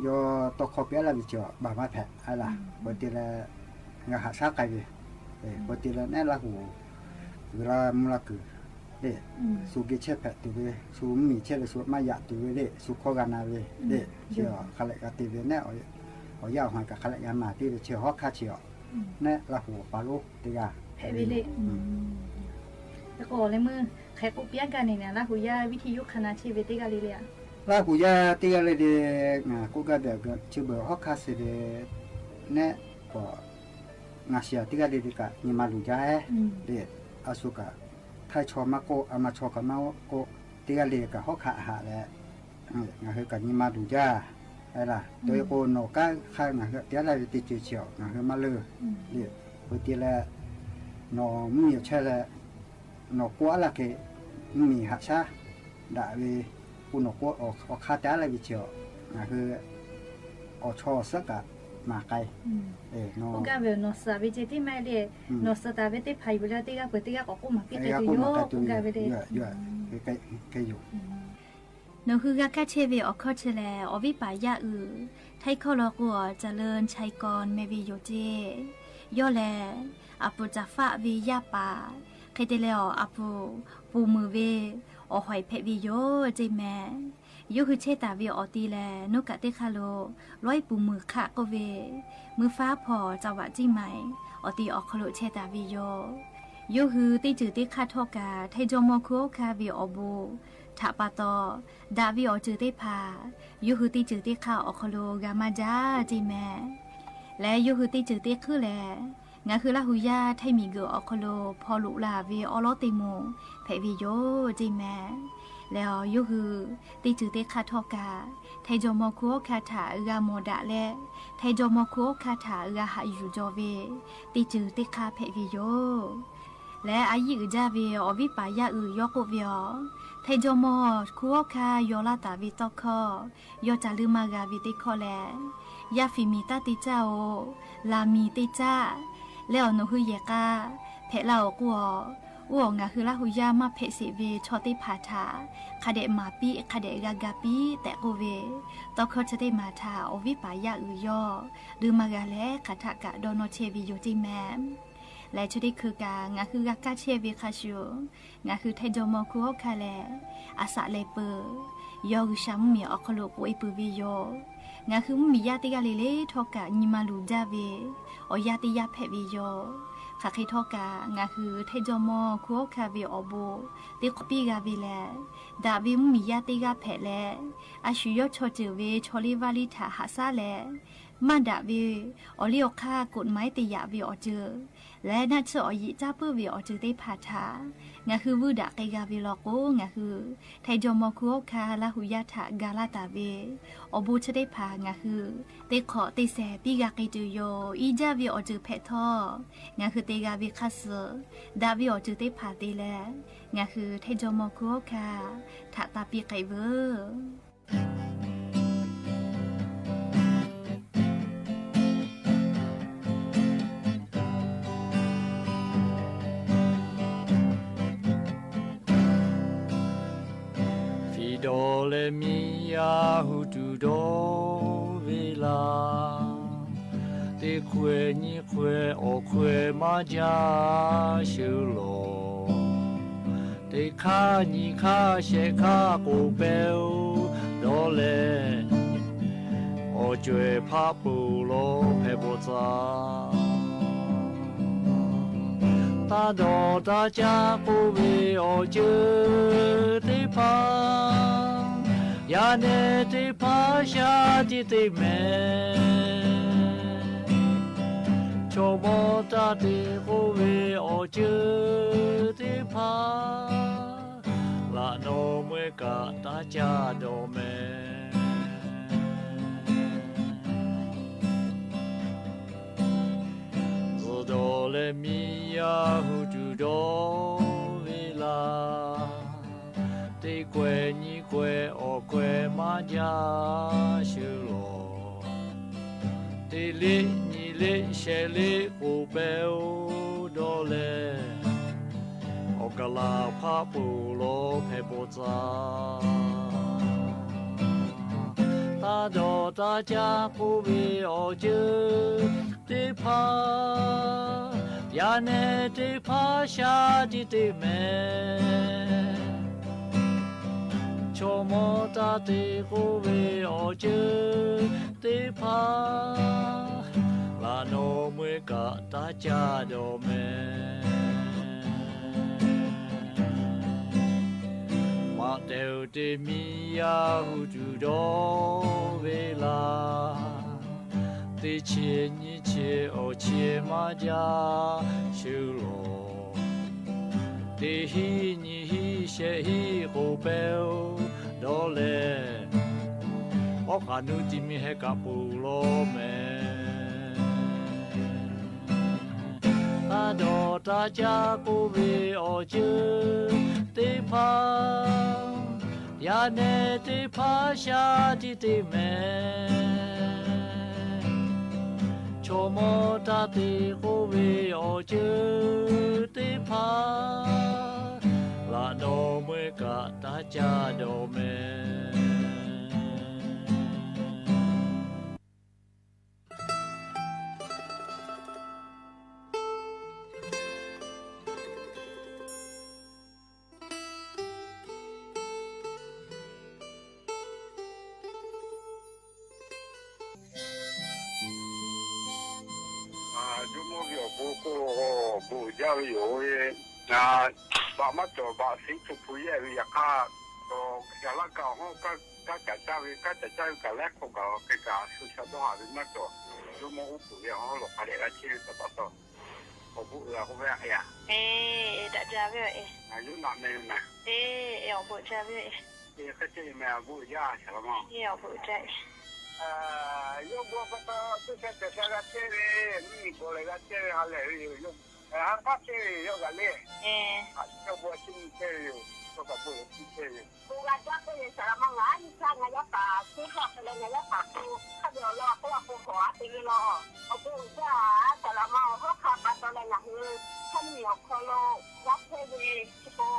yawˇ tawˇ hkawˇ piˇ aˉ leh ve chi a baˬ maˇ hpehꞈ. Aˬ laˬ hk'e te leh g'a haꞈ shaˉ k'ai ve, hk'e te leh nehˆ Laˇ huˍ uiˍ la mvuh la kuiˬ le, shu geh chehˇ hpehꞈ tuˬ ve, shu mvuhˇ miˬ chehˇ ve shu maˇ yaꞈ tuˬ ve le, shu hkawˇ g'a na ve le, chi a hk'a lehꞈ g'a te ve nehˆ awˬ yaˇ awˬ hawˬ kaꞈ hk'a lehꞈ g'a na piˇ ve chi hawˉ hkanˇ chi a nehˆ Laˇ huˍ awˬ pa lonˉ teˇ g'aˇ hpehꞈ ve le. K'o leh meuˇ hk'e k'oˆ piˇ aˉ gaˇ ne, Laˇ huˍ yaˇ viˇ hti yuˇ hk'a na chehˇ ve teˇ g'aˇ le le a. Laˇ huˍ yaˇ teˇ g'aˇ le le ngaˬ k'oˆ gaˇ ve a, chi beuꞈ hawˉ hkanˇ suh ve nehˆ k'awꞈ ngaˬ shiˍ a teˇ g'aˇ le le kaꞈ nyi ma luˬ jaˇ le. A shu kaꞈ htaiˇ chaw maˇ k'oˆ, a ma chaw kaꞈ maˇ k'oˆ, teˇ g'aˇ le kaꞈ hawˉ hkanˇ haꞈ leh ngaˬ hui kaꞈ nyi ma luˬ jaˇ. Aˬ laˬ, to e k'o nawˬ kanˉ hk'a ngaˬ hui te aˉ leh ve teˇ ceuˬ chi a ngaˬ hui maˇ leuˇ le. Hk'e te leh nawˬ mvuhˇ miˬ chehˇ leh nawˬ k'oˆ aˉ laˇ hk'e mvuhˇ miˬ haꞈ shaˉ daꞈ ve k'o nawˬ k'oˆ awˬ hk'aˇ te aˉ leh ve chi a ngaˬ hui awˬ chaw awˬ suhˉ kaꞈ maˍ k'ai. K'oˆ gaˇ ve nawˬ suhˍ ve ceh tiˉ maˇ heˆ le, nawˬ suhˍ taˍ ve teˇ hpaˍ yuˬ leh teˇ g'aˇ peuˬ teˇ g'aˇ k'awꞈ k'oˆ maˍ piˇ k'ai tuˬ yoˬ k'oˆ gaˇ ve le. Nawˬ hui g'a kaˇ chehˇ ve awˬ hkawˇ chi lehˬ, awˬ viˉ paˍ yaˇ uiˍ Htaiˇ hkawˇ law k'o a เจริญชัยกร meh ve yoˬ ceˇ. Yawˇ lehˬ, a puˍ caˍ faˆ ve yaˇ paˍ hk'e te leh awˬ a puˍ puˍ muiˬ ve awˬ hawehˬ hpehꞈ ve yoˬ ceˇ meh. Yawˇ hui chehˇ taˍ ve awˬ ti lehˬ, nuˇ kaꞈ teˇ hk'aˇ lo lawˉ puˍ muiˬ hk'aˆ k'oˆ ve, mvuhˇ faˉ hpawˇ จังหวัดเชียงใหม่ awˬ ti awˬ hk'aw lo chehˇ taˍ ve yoˬ. Yawˇ hui teˇ ceuˬ teˇ hk'aˇ htawˇ kaꞈ Htaiˇ jawˇmawˇ hkunˉ hawˉ hkanˇ ve awˬ bon htaꞈ pa taw, daꞈ ve awˬ ceuˬ teˇ hpaˍ yawˇ hui teˇ ceuˬ teˇ hk'aˇ awˬ hk'aw lo g'a maˇ jaˇ ceˇ meh. Leh yawˇ hui teˇ ceuˬ teˇ hk'euˉ lehˬ, ngaˬ hui Laˇ huˍ yaˇ Htaiˇ miˬ guiˬ awˬ hk'aw lo hpaw loꞈ la ve awˉ lawˉ teˇ moˍ hpehꞈ ve yoˬ ceˇ meh. Leh yawˇ hui teˇ ceuˬ teˇ hk'aˇ htawˇ kaꞈ Htaiˇ jawˇmawˇ hkunˉ hawˉ hkanˇ htaꞈ g'a mawˬ daꞈ leh, Htaiˇ jawˇmawˇ hkunˉ hawˉ hkanˇ htaꞈ g'a haꞈ yuˬ jaw ve teˇ ceuˬ teˇ hk'aˇ hpehꞈ ve yoˬ. Leh a yiˇ uiˍ jaˇ ve awˬ viˉ paˍ yaˇ uiˍ yawˇ k'oˆ ve a, Htaiˇ jawˇmawˇ hkunˉ hawˉ hkanˇ yaw laˇ taˍ ve tawˇ hkawˇ yawˇ ca leuˇ maˇ g'a ve teˇ hkawˇ lehˬ, yaˇ fiˍ miˬ taˇ te caˇ oˬ, laˬ miˬ te caˇ. Leh awˬ nawˬ hui yehˬ k'a hpehꞈ la awˬ k'o a, oˇ awˬ ngaˬ hui Laˇ huˍ yaˇ maˇ hpehꞈ sheˍ ve chaw teˇ hpaˍ htaꞈ hk'a dehꞈ maˍ piˇ, hk'a dehꞈ g'a ga piˇ tehꞈ k'oˆ ve tawˇ hkawˇ chi teˇ maˬ htaꞈ awˬ viˉ paˍ yaˇ uiˍ yawˇ leuˇ maˇ g'a leh hk'aˬ htaˆ kaꞈ dawˇ nawˇ chehˇ ve yoˬ ceˇ meh. Leh chi teˇ hkui kaꞈ ngaˬ hui g'a kaˇ chehˇ ve hk'a shuˍ, ngaˬ hui Htaiˇ jawˇmawˇ hkunˉ hawˉ hkanˇ lehˬ, a shaꞈ lehˬ peuˬ, yawˇ G'uiˬsha mvuhˇmiˬ awˬ hk'aw lo k'oꞈ e peuˬ ve yoˬ. Ngaˬ hui mvuhˇmiˬ yaˇ teˇ g'aˇ le le htawˇ kaꞈ nyi ma luˬ jaˇ ve awˬ yanˇ teˇ yanˇ hpehꞈ ve yoˬ. Hk'aˬ hk'e htawˇ kaꞈ ngaˬ hui Htaiˇ jawˇmawˇ hkunˉ hawˉ hkanˇ ve awˬ bon teˇ hk'awꞈ piˇ g'a ve lehˬ, daꞈ ve mvuhˇmiˬ yaˇ teˇ g'aˇ hpehꞈ leh, a shu yawˇ chaw ceuˬ ve chaw liˇ vaˇ liˇ htaꞈ haꞈ shaˉ leh, maˇ daꞈ ve awˬ liˇ awˬ hk'aˇ กฎหมาย te yaꞈ ve awˬ ceuˬ leh, naˆ tsuhˇ awˬ yiꞈ caˇ puiˉ ve awˬ ceuˬ teˇ hpaˍ htaꞈ ngaˬ hui vuiˇ daꞈ k'ai g'a ve law k'o, ngaˬ hui Htaiˍ jawˇmawˇ hkunˉ hawˉ hkanˇ Laˇ huˍ yaˇ htaꞈ ga laˇ taˍ ve awˬ bon chi teˇ hpaˍ ngaˬ hui teˇ hk'awꞈ teˇ shehˍ piˇ g'a k'ai tuˬ yoˬ. Iˉ jaˇ ve awˬ ceuˬ hpehꞈ htawˇ, ngaˬ hui te g'a ve hk'aˇ suh daꞈ ve awˬ ceuˬ teˇ hpaˍ te leh, ngaˬ hui Htaiˍ jawˇmawˇ hkunˉ hawˉ hkanˇ htaꞈ taˍ piˇ k'ai veuˬ. Fiˍ dawˬ leh miˇ yaˇ hu tuˬ dawˇ ve laˬ, teˇ hkawehˇ nyiˇ hkawehˇ awˬ hkawehˇ maˇ jaˇ sheˍ lawˬ. Teˇ hk'aˇ nyiˇ hk'aˇ shehˆ hk'aˇ k'oˍ pehˇ-oˬ dawˇ leh, awˬ cawehˬ hpaˆ peuˬ lawˬ hpehꞈ bawˬ tcuh. Taˇ dawˬ taˇ caˇ k'oˆ ve awˬ ceuˬ teˇ hpaˍ, yaˇ nehˬ teˇ hpaˍ shaˉ tiꞈ teˇ mehˍ. Chaw mawˇ taˇ te k'oˆ ve awˬ ceuˬ teˇ hpaˍ, laꞈ nawˬ meuˇ kaꞈ taˇ caˇ dawˬ mehˍ. Zuhˬ dawˬ leh miˇ yaˇ hu tuˬ dawˇ ve laˬ, teˇ hkawehˇ nyiˇ hkawehˇ awˬ hkawehˇ maˇ jaˇ sheˍ lawˬ. Teˇ liˆ nyiˇ liˆ shehˆ liˆ k'oˍ pehˇ-oˬ dawˇ leh, awˬ kaˍ laˬ hpaˆ peuˬ lawˬ hpehꞈ bawˬ tcuh. Taˇ dawˬ taˇ caˇ k'oˆ ve awˬ ceuˬ teˇ hpaˍ, yaˇ nehˬ teˇ hpaˍ shaˉ tiꞈ teˇ mehˍ. Chaw mawˇ taˇ te k'oˆ ve awˬ ceuˬ teˇ hpaˍ, laꞈ nawˬ meuˇ kaꞈ taˇ caˇ dawˬ mehˍ. Maꞈ tehˬ oˬ te miˇ yaˇ hu tuˬ dawˇ ve laˬ, teˇ chi nyiˇ chi awˬ chi maˇ jaˇ sheˍ lawˬ. Teˇ hiˆ nyiˇ hiˆ shehˆ hiˆ k'oˍ pehˇ-oˬ dawˇ leh, awˉ k'aꞈ nuˇ ti mi heh kaꞈ peuˬ lawˬ mehˍ. Taˇ dawˬ taˇ caˇ k'oˆ ve awˬ ceuˬ teˇ hpaˍ, yaˇ nehˬ teˇ hpaˍ shaˉ tiꞈ teˇ mehˍ. Chaw mawˇ taˇ te k'oˆ ve awˬ ceuˬ teˇ hpaˍ, laꞈ nawˬ meuˇ kaꞈ taˇ caˇ dawˬ mehˍ. Jawˇmawˇ ve awˬ bon k'o, awˬ bon uiˍ jaˇ ve yoˬ. Baꞈ maˇ cawˬ, baꞈ shiˉ hpu hpu yehˇ ve yaꞈ hk'aˇ, yaꞈ laˇ kaꞈ awˬ hawˉ kaˉ kaꞈ caˇ ve, kaˉ caꞈ caˇ ve kaꞈ leh hk'aw kaꞈ hk'e kaꞈ shu sha dawˇ haˍ ve maˇ cawˬ. Jawˇmawˇ uˉ peunˍ ve awˬ hawˉ lawˬ hk'a dehꞈ g'a chehˇ ve taˍ taˍ taw. Awˬ bon uiˍ a k'oˆ ve aꞈ, daꞈ jaˇ ve yoˬ. Yawˇ naꞈ meh ve meh. Awˬ bon jaˇ ve yoˬ. Hk'e te meh, awˬ bon uiˍ jaˇ shaˍ laꞈ ma. Awˬ bon jaˇ. Yawˇ bon pa taw teˇ chehˇ cawˬ sha g'a chehˇ ve, mvuhˇ miˬ bawˬ leh g'a chehˇ ve ha lehˬ ve yoˬ. Haꞈ k'aˉ chehˇ ve yoˬ, yawˇ g'aꞈ le. Yawˇ bon a chiˇ mvuh chehˇ ve yoˬ. Yawˇ kaꞈ bon leh chiˇ chehˇ ve yoˬ. Bon g'a jaˇ k'oˆ ve shaˍ laꞈ ma, ngaˬ nyi htaˇ ngaˬ yaˇ paˍ teˇ hk'aˇ hk'e leh ngaˬ yaˇ paˍ k'o, hk'a dehꞈ awˬ lawn k'oˆ la k'o, hawˬ a te ve law. Awˬ bon uiˍ jaˇ shaˍ laꞈ ma, awˬ hawˉ hk'a pa taw leh ngaˬ hui hk'aˇ nyi awˬ hk'aw lo g'a chehˇ ve chi k'o,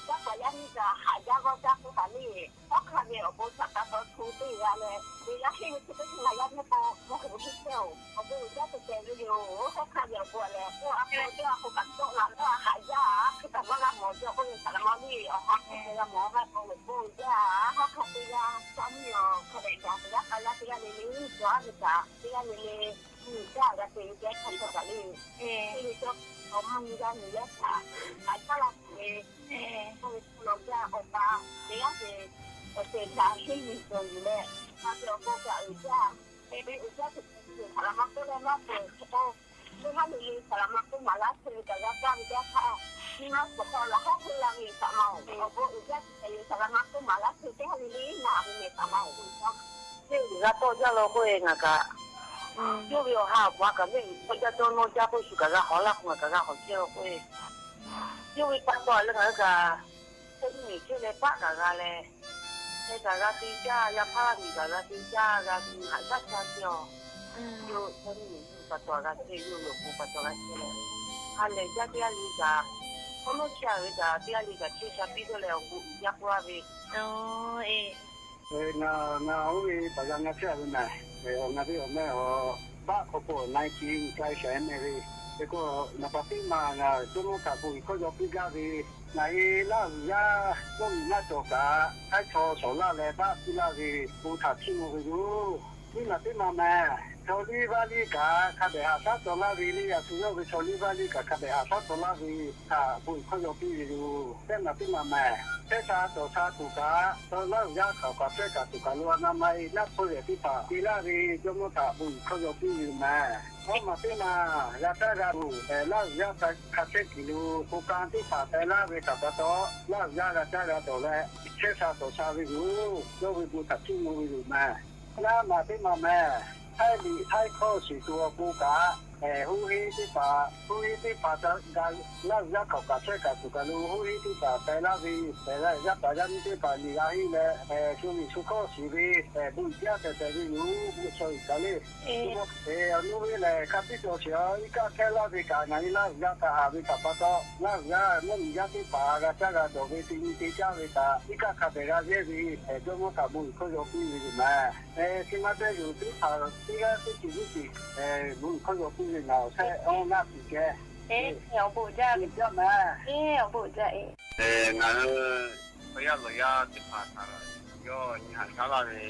yaˇ paˍ yaˇ miˇ kaꞈ haꞈ jaˇ g'awˇ jaˇ k'oˆ taˍ le. Hawˉ hk'a ve awˬ bon shaˍ pa taw hto teˇ g'aˇ leh, ve yaˇ henˇ ve chi teˇ hk'aˇ ngaˬ yaˇ miˇ k'o, mawˇ heˍ ve chehˇ-oˬ, awˬ bon uiˍ jaˇ tehꞈ tehꞈ ve yoˬ. Hawˉ hk'a ve awˬ bon leh k'o, a hk'aw jaˇ a k'o kaꞈ tawˆ la lawˇ, a haꞈ jaˇ a hk'e kaꞈ maˇ g'a mawˬ jaw k'oˆ ve shaˍ laꞈ ma le. Awˬ ha hk'e g'a mawˬ g'a k'o, awˬ bon uiˍ jaˇ. Hawˉ hk'a teˇ g'aˇ shaˉ miˇ awˬ hk'a dehꞈ gaˬ teˇ g'aˇ k'a yaˇ teˇ g'aˇ le le, cawˬ a ve kaꞈ teˇ g'aˇ le le, nyi jaˇ g'a te ve jaˇ hk'a cawˬ kaꞈ le. Teˇ ve cawˇ awˬ mvuhˇ nyi g'aˇ nyi yaˇ htaꞈ haꞈ shaˉ la tuˬ ve, oˇ ve hk'aw lo jaˇ awˬ pa teˇ g'aˇ ve awˬ ceuˬ htaꞈ henˇ yuˬ cawˬ yuˬ leh, hk'a ve awˬ bon kaꞈ uiˍ jaˇ. Te ve uiˍ jaˇ tuˬ Saˍ laˍ ma k'oˆ leh maˇ peuˬ k'o, teˇ haˉ le le saˍ laˍ ma k'oˆ maˍ laˇ chehˇ ve kaꞈ g'a kaˇ ve teˇ yanˇ htaˇ, nyi ma k'awꞈ k'aw laꞈ haˉ hk'oˆ la ve saˍ laˍ ma-oˬ, awˬ bon uiˍ jaˇ ve saˍ laˍ ma k'oˆ maˍ laˇ chehˇ ve teˇ haˉ le le naˬ ve mehˬ saˍ laˍ ma-oˬ. Teˇ g'a tawˇ jaˇ la k'oˆ-e ngaˬ kaꞈ, yawˇ ve awˬ ha awˬ pa kaꞈ mehˆ g'uiˬ tawˇ jaˇ tawˇ nawˇ jaˇ k'oˆ shuˍ kaꞈ g'a hawˍ laˇ k'o ngaˬ kaꞈ g'a hawˍ chehˇ la k'oˆ-e. Yawˇ ve pa taw leh ngaˬ hui kaꞈ, teˇ nyi chehˇ leh paˆ kaꞈ g'a leh, hk'e kaꞈ g'a te jaˇ, yaˇ hpaˇ miˬ kaꞈ g'a te jaˇ, g'a haꞈ shaˉ ca chehˇ-aˬ. Yawˇ teˇ nyi pa taw g'a chehˇ, yawˇ ve awˬ bon pa taw g'a chehˇ leh, ha lehˬ jaˇ teˇ g'aˇ le kaꞈ, hk'aw nawˉ chi a ve kaꞈ teˇ g'aˇ le kaꞈ chehˇ sha piˇ dawˇ leh awˬ bon uiˍ jaˇ k'oˆ laˇ ve. Ngaˬ, ngaˬ oˇ ve paˍ g'a ngaˇ chehˇ a ve mehˬ. Awˬ ngaˬ ve awˬ meh awˬ baˆ hk'aw k'o nineteen k'ai shaˍ mehˍ ve. Hk'e k'o, naˍ baˍ teˇ ma ngaˬ jawˇmawˇ htaꞈ bon uiˍ hkawˇ yaw piˇ gaˇ ve, ngaˬ hui Laˇ huˍ yaˇ mvuhˇ miˬ maˇ cawˬ kaꞈ, hk'aiˉ chaw shawˍ laˇ leh baˆ piˇ laˇ ve, bon htaꞈ htiˇ mvuh ve yoˬ. Nyiˇ maˬ teˇ maˬ mehˬ, chaw liˇ vaˇ liˇ kaꞈ hk'a dehꞈ haꞈ shaˉ taw laˇ ve le, yaꞈ shu yawˇ ve chaw liˇ vaˇ liˇ kaꞈ hk'a dehꞈ haꞈ shaˉ taw laˇ ve htaꞈ bon uiˍ hkawˇ yaw piˇ ve yoˬ. Teˇ maˬ teˇ maˬ mehˬ, chehˇ sha cawˬ sha tuˬ kaꞈ, chaw Laˇ huˍ yaˇ hk'aˬ kaꞈ chehˇ kaꞈ tuˬ kaꞈ lo a na ma e naˆ hpfuhˇ yehˬ teˇ hpaˍ te laˇ ve jawˇmawˇ htaꞈ bon uiˍ hkawˇ yaw piˇ ve yoˬ mehˬ. Awˇ maˬ teˇ maˬ g'a caˇ g'a tuˬ, Laˇ huˍ yaˇ hk'a chehˇ kuiˬ lo hk'aw ka teˇ hpaˍ teh laˇ ve htaꞈ pa taw, Laˇ huˍ yaˇ g'a caˇ g'a tuˬ leh, chehˇ sha cawˬ sha ve yoˬ. Yawˇ ve bon htaꞈ htiˇ mvuh ve yoˬ mehˬ. Naˆ maˬ teˇ maˬ mehˬ, htaiˇ liꞈ htaiˇ hkawˇ shiˍ tuˬ awˬ pon kaꞈ, huˉ heˆ teˇ hpaˍ, huˉ heˆ teˇ hpaˍ ga, Laˇ huˍ yaˇ hk'aˬ kaꞈ chehˇ kaꞈ tuˬ kaꞈ lo huˉ heˆ teˇ hpaˍ teh laˇ ve, yaˇ paˍ yaˇ miˇ teˇ hpaˍ liꞈ g'a henˇ leh, shu liꞈ shu hkawˇ shiˍ ve, bon uiˍ jaˇ tehꞈ tehꞈ ve yoˬ. Bon chaw iˍ kaꞈ le, awˬ nuˇ ve lehˬ hk'a tiˉ cawˬ sheˍ a, iˉ kaˆ hkehˇ laˇ ve kaꞈ ngaˬ hui Laˇ huˍ yaˇ htaꞈ haꞈ ve htaꞈ pa taw, Laˇ huˍ yaˇ mvuhˇ miˬ yaˇ teˇ hpaˍ g'a caˇ g'a dawˬ ve te nyi te caˇ ve kaꞈ, iˉ kaˆ hk'a dehꞈ g'a yehˇ ve, jawˇmawˇ htaꞈ bon uiˍ hkawˇ yaw piˇ ve yoˬ mehˬ. Chi ma te yoˬ teˇ hpaˍ teˇ g'aˇ teˇ ceuˬ teˇ ceuˬ bon uiˍ hkawˇ yaw piˇ ve ngaˬ awˬ shehˆ awˇ naˆ tuˬ ceh. Awˬ bon jaˇ mehˬ. Ngaˬ hui chaw yaˇ lawˬ yaˇ teˇ hpaˍ htaꞈ yawˇ nyi haꞈ shaˉ laˇ ve,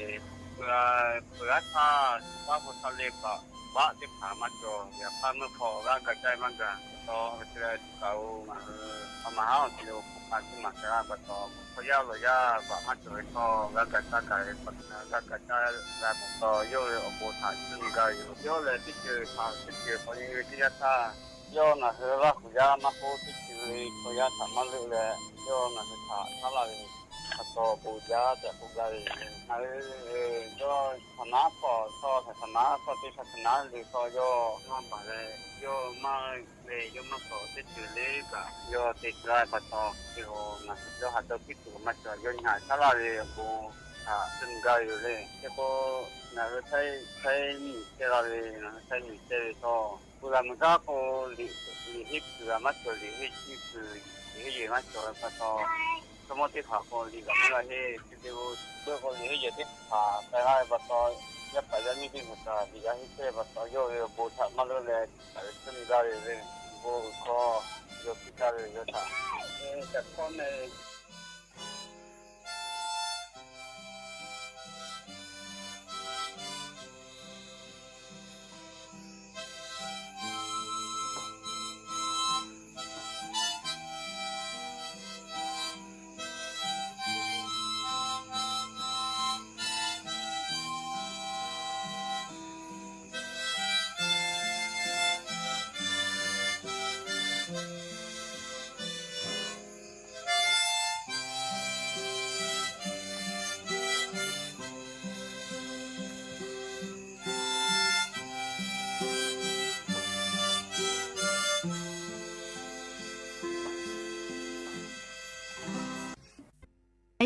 peuˬ g'aˇ htaˇ paˉ hpu htaˇ le baꞈ baˆ teˇ hpaˍ maˇ cawˬ. Yaꞈ hk'aˇ meuˇ hk'aw g'aˇ ga caˇ maˇ gaˬ. Taw ve te leh tuˬ kaꞈ-oˬ, ngaˬ hui a maˍ haˉ awˬ te leh awˬ hk'aw ka teˇ maˬ ka g'a pa taw, chaw yaˇ lawˬ yaˇ baꞈ maˇ cawˬ ve htawˇ g'aˇ ga caˇ gaˬ ve pa taw, g'aˇ ga caˇ g'a pa taw, yawˇ ve awˬ bon htaꞈ cuˇ nyi gaˇ ve yoˬ. Yawˇ lehˬ teˇ ceuˬ htaꞈ teˇ ceuˬ k'awꞈ nyi ve teˇ yanˇ htaˇ, yawˇ ngaˬ hui Laˇ huˍ yaˇ maˇ k'oˆ, teˇ ceuˬ ve chaw yaˇ htaꞈ maˇ leuˆ leh, yawˇ ngaˬ hui htaꞈ caˉ laˇ ve pa taw, bon jaˇ tehꞈ k'oˆ gaˇ ve yoˬ. Ngaˬ hui yawˇ htaꞈ naˉ hpawˇ htawˇ, htaꞈ naˉ hpawˇ teˇ htaꞈ htaꞈ naˉ le htawˇ, yawˇ maˇ baˬ leh, yawˇ maˇ leh yawˇ maˇ k'awꞈ teˇ ceuˬ le kaꞈ yawˇ te tcuh laˇ ve pa taw, te-o, ngaˬ hui yawˇ haꞈ dawˇ piˇ tuˬ maˇ cawˬ. Yawˇ nyi haꞈ shaˉ laˇ ve awˬ bon htaꞈ cuˇ nyi gaˇ ve yoˬ le. Hk'e k'o, ngaˬ hui Htaiˇ, Htaiˇ miˬ chehˇ la ve, ngaˬ hui Htaiˇ miˬ chehˇ ve htawˇ, pu la muiˬ gaˇ k'o, liꞈ, liꞈ henˇ kuiˬ g'a maˇ cawˬ, liꞈ henˇ chi kuiˬ, liꞈ henˇ yehˬ maˇ cawˬ ve pa taw, chaw mawˇ teˇ hpaˍ k'o liꞈ g'a maˇ g'a henˇ, chi te-o, beuꞈ k'o liꞈ henˇ yehˬ teˇ hpaˍ k'ai laˇ ve pa taw, yaˇ paˍ yaˇ miˇ teˇ hpaˍ kaꞈ liꞈ g'a henˇ chehˇ ve pa taw, yawˇ ve awˬ bon htaꞈ maˇ leuˆ leh, kaꞈ ve cuˇ nyi gaˇ ve le. Bon uiˍ hkawˇ yaw piˇ gaˇ ve yoˬ htaꞈ, kaꞈ hkawˇ meh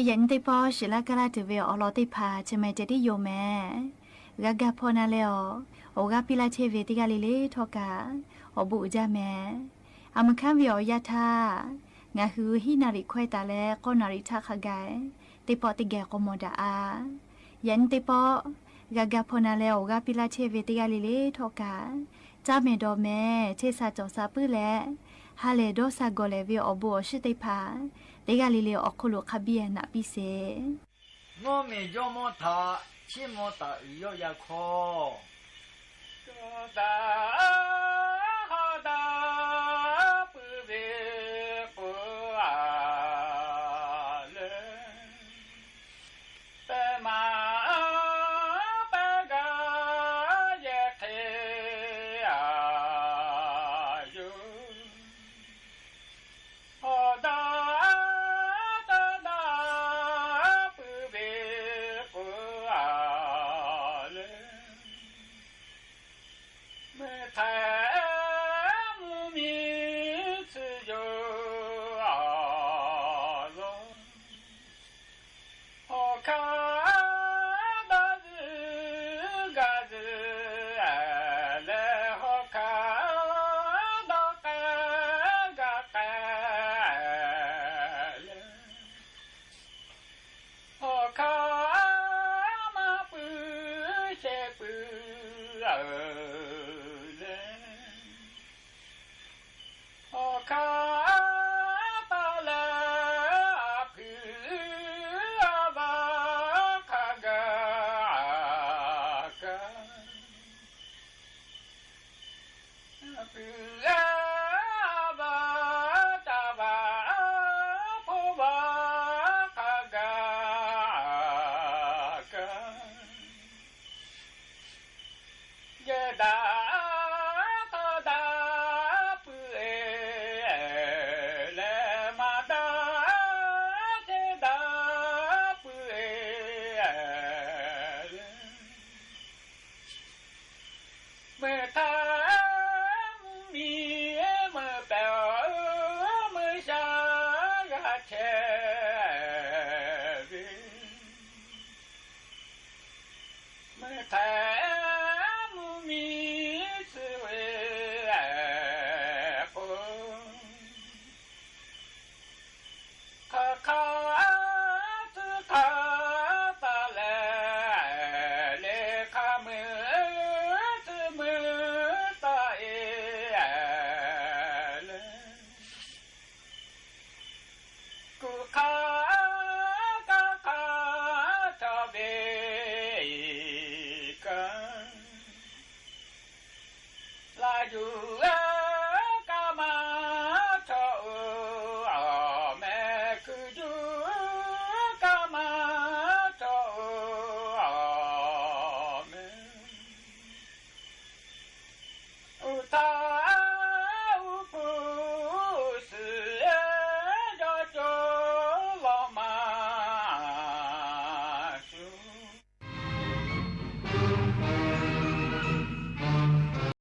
Yaꞈ nyi teˇ pawˆ shiˍ laˇ kaˇ laˇ tuˬ ve awˬ lawn teˇ hpaˍ chi meh ceh tiˉ yoˬ mehˍ. G'a gaˇ hpawˇ na leh awˬ, awˬ g'aˇ piˇ laˇ chehˇ ve teˇ g'aˇ le le htawˇ kaꞈ, awˬ bon uiˍ jaˇ mehˍ. A meuˬ hkanˉ ve awˬ yanˇ htaˇ, ngaˬ hui hiˉ naˍ riˍ hkawehˇ taˍ leh k'awˇ naˍ riˍ htaˇ hk'a gaˬ, teˇ pawˆ teˇ geh k'aw mawˬ daꞈ a. Yaꞈ nyi teˇ pawˆ g'a gaˇ hpawˇ na leh awˬ g'aˇ piˇ laˇ chehˇ ve teˇ g'aˇ le le htawˇ kaꞈ, caˇ mehˍ dawˬ mehˍ, chehˇ sha cawˬ sha puiˉ leh, ha lehˬ dawˇ sha gawˬ lehˬ ve awˬ bon awˬ shiˉ teˇ hpaˍ teˇ g'aˇ le le awˬ hk'oˆ lo hk'a biˇ naꞈ piˇ sheˍ. Mvuhˇ miˬ jawˇmawˇ htaꞈ chiˇ mvuh taˍ uiˍ yawˇ ya hkawˇ, daꞈ ha daꞈ puiˉ ve peuˬ a le, pehˬ maˍ pehˬ gaˇ yehˬ hk'e Puiˬ a va taˍ vaꞈ a hpoˇ vaꞈ hk'a gaˬ kaꞈ, yehˬ daꞈ k'aˇ daꞈ puiˬ e leh, maˇ daꞈ ceˇ daꞈ puiˬ e leh, meuˇ htaiˍ mvuhˇ miˬ meuˇ pehˬ, meuˇ sha g'a chehˇ ve, meuˇ htaiˍ mvuhˇ miˬ tcuh ve k'o, hk'aˬ hk'aˇ tcuh hk'aˇ taˍ leh, le hk'a meuˇ tcuh meuˇ taˍ e leh, kuˬ hk'aˇ kaˇ hk'aˇ chaw ve kaꞈ, laˇ yuˬ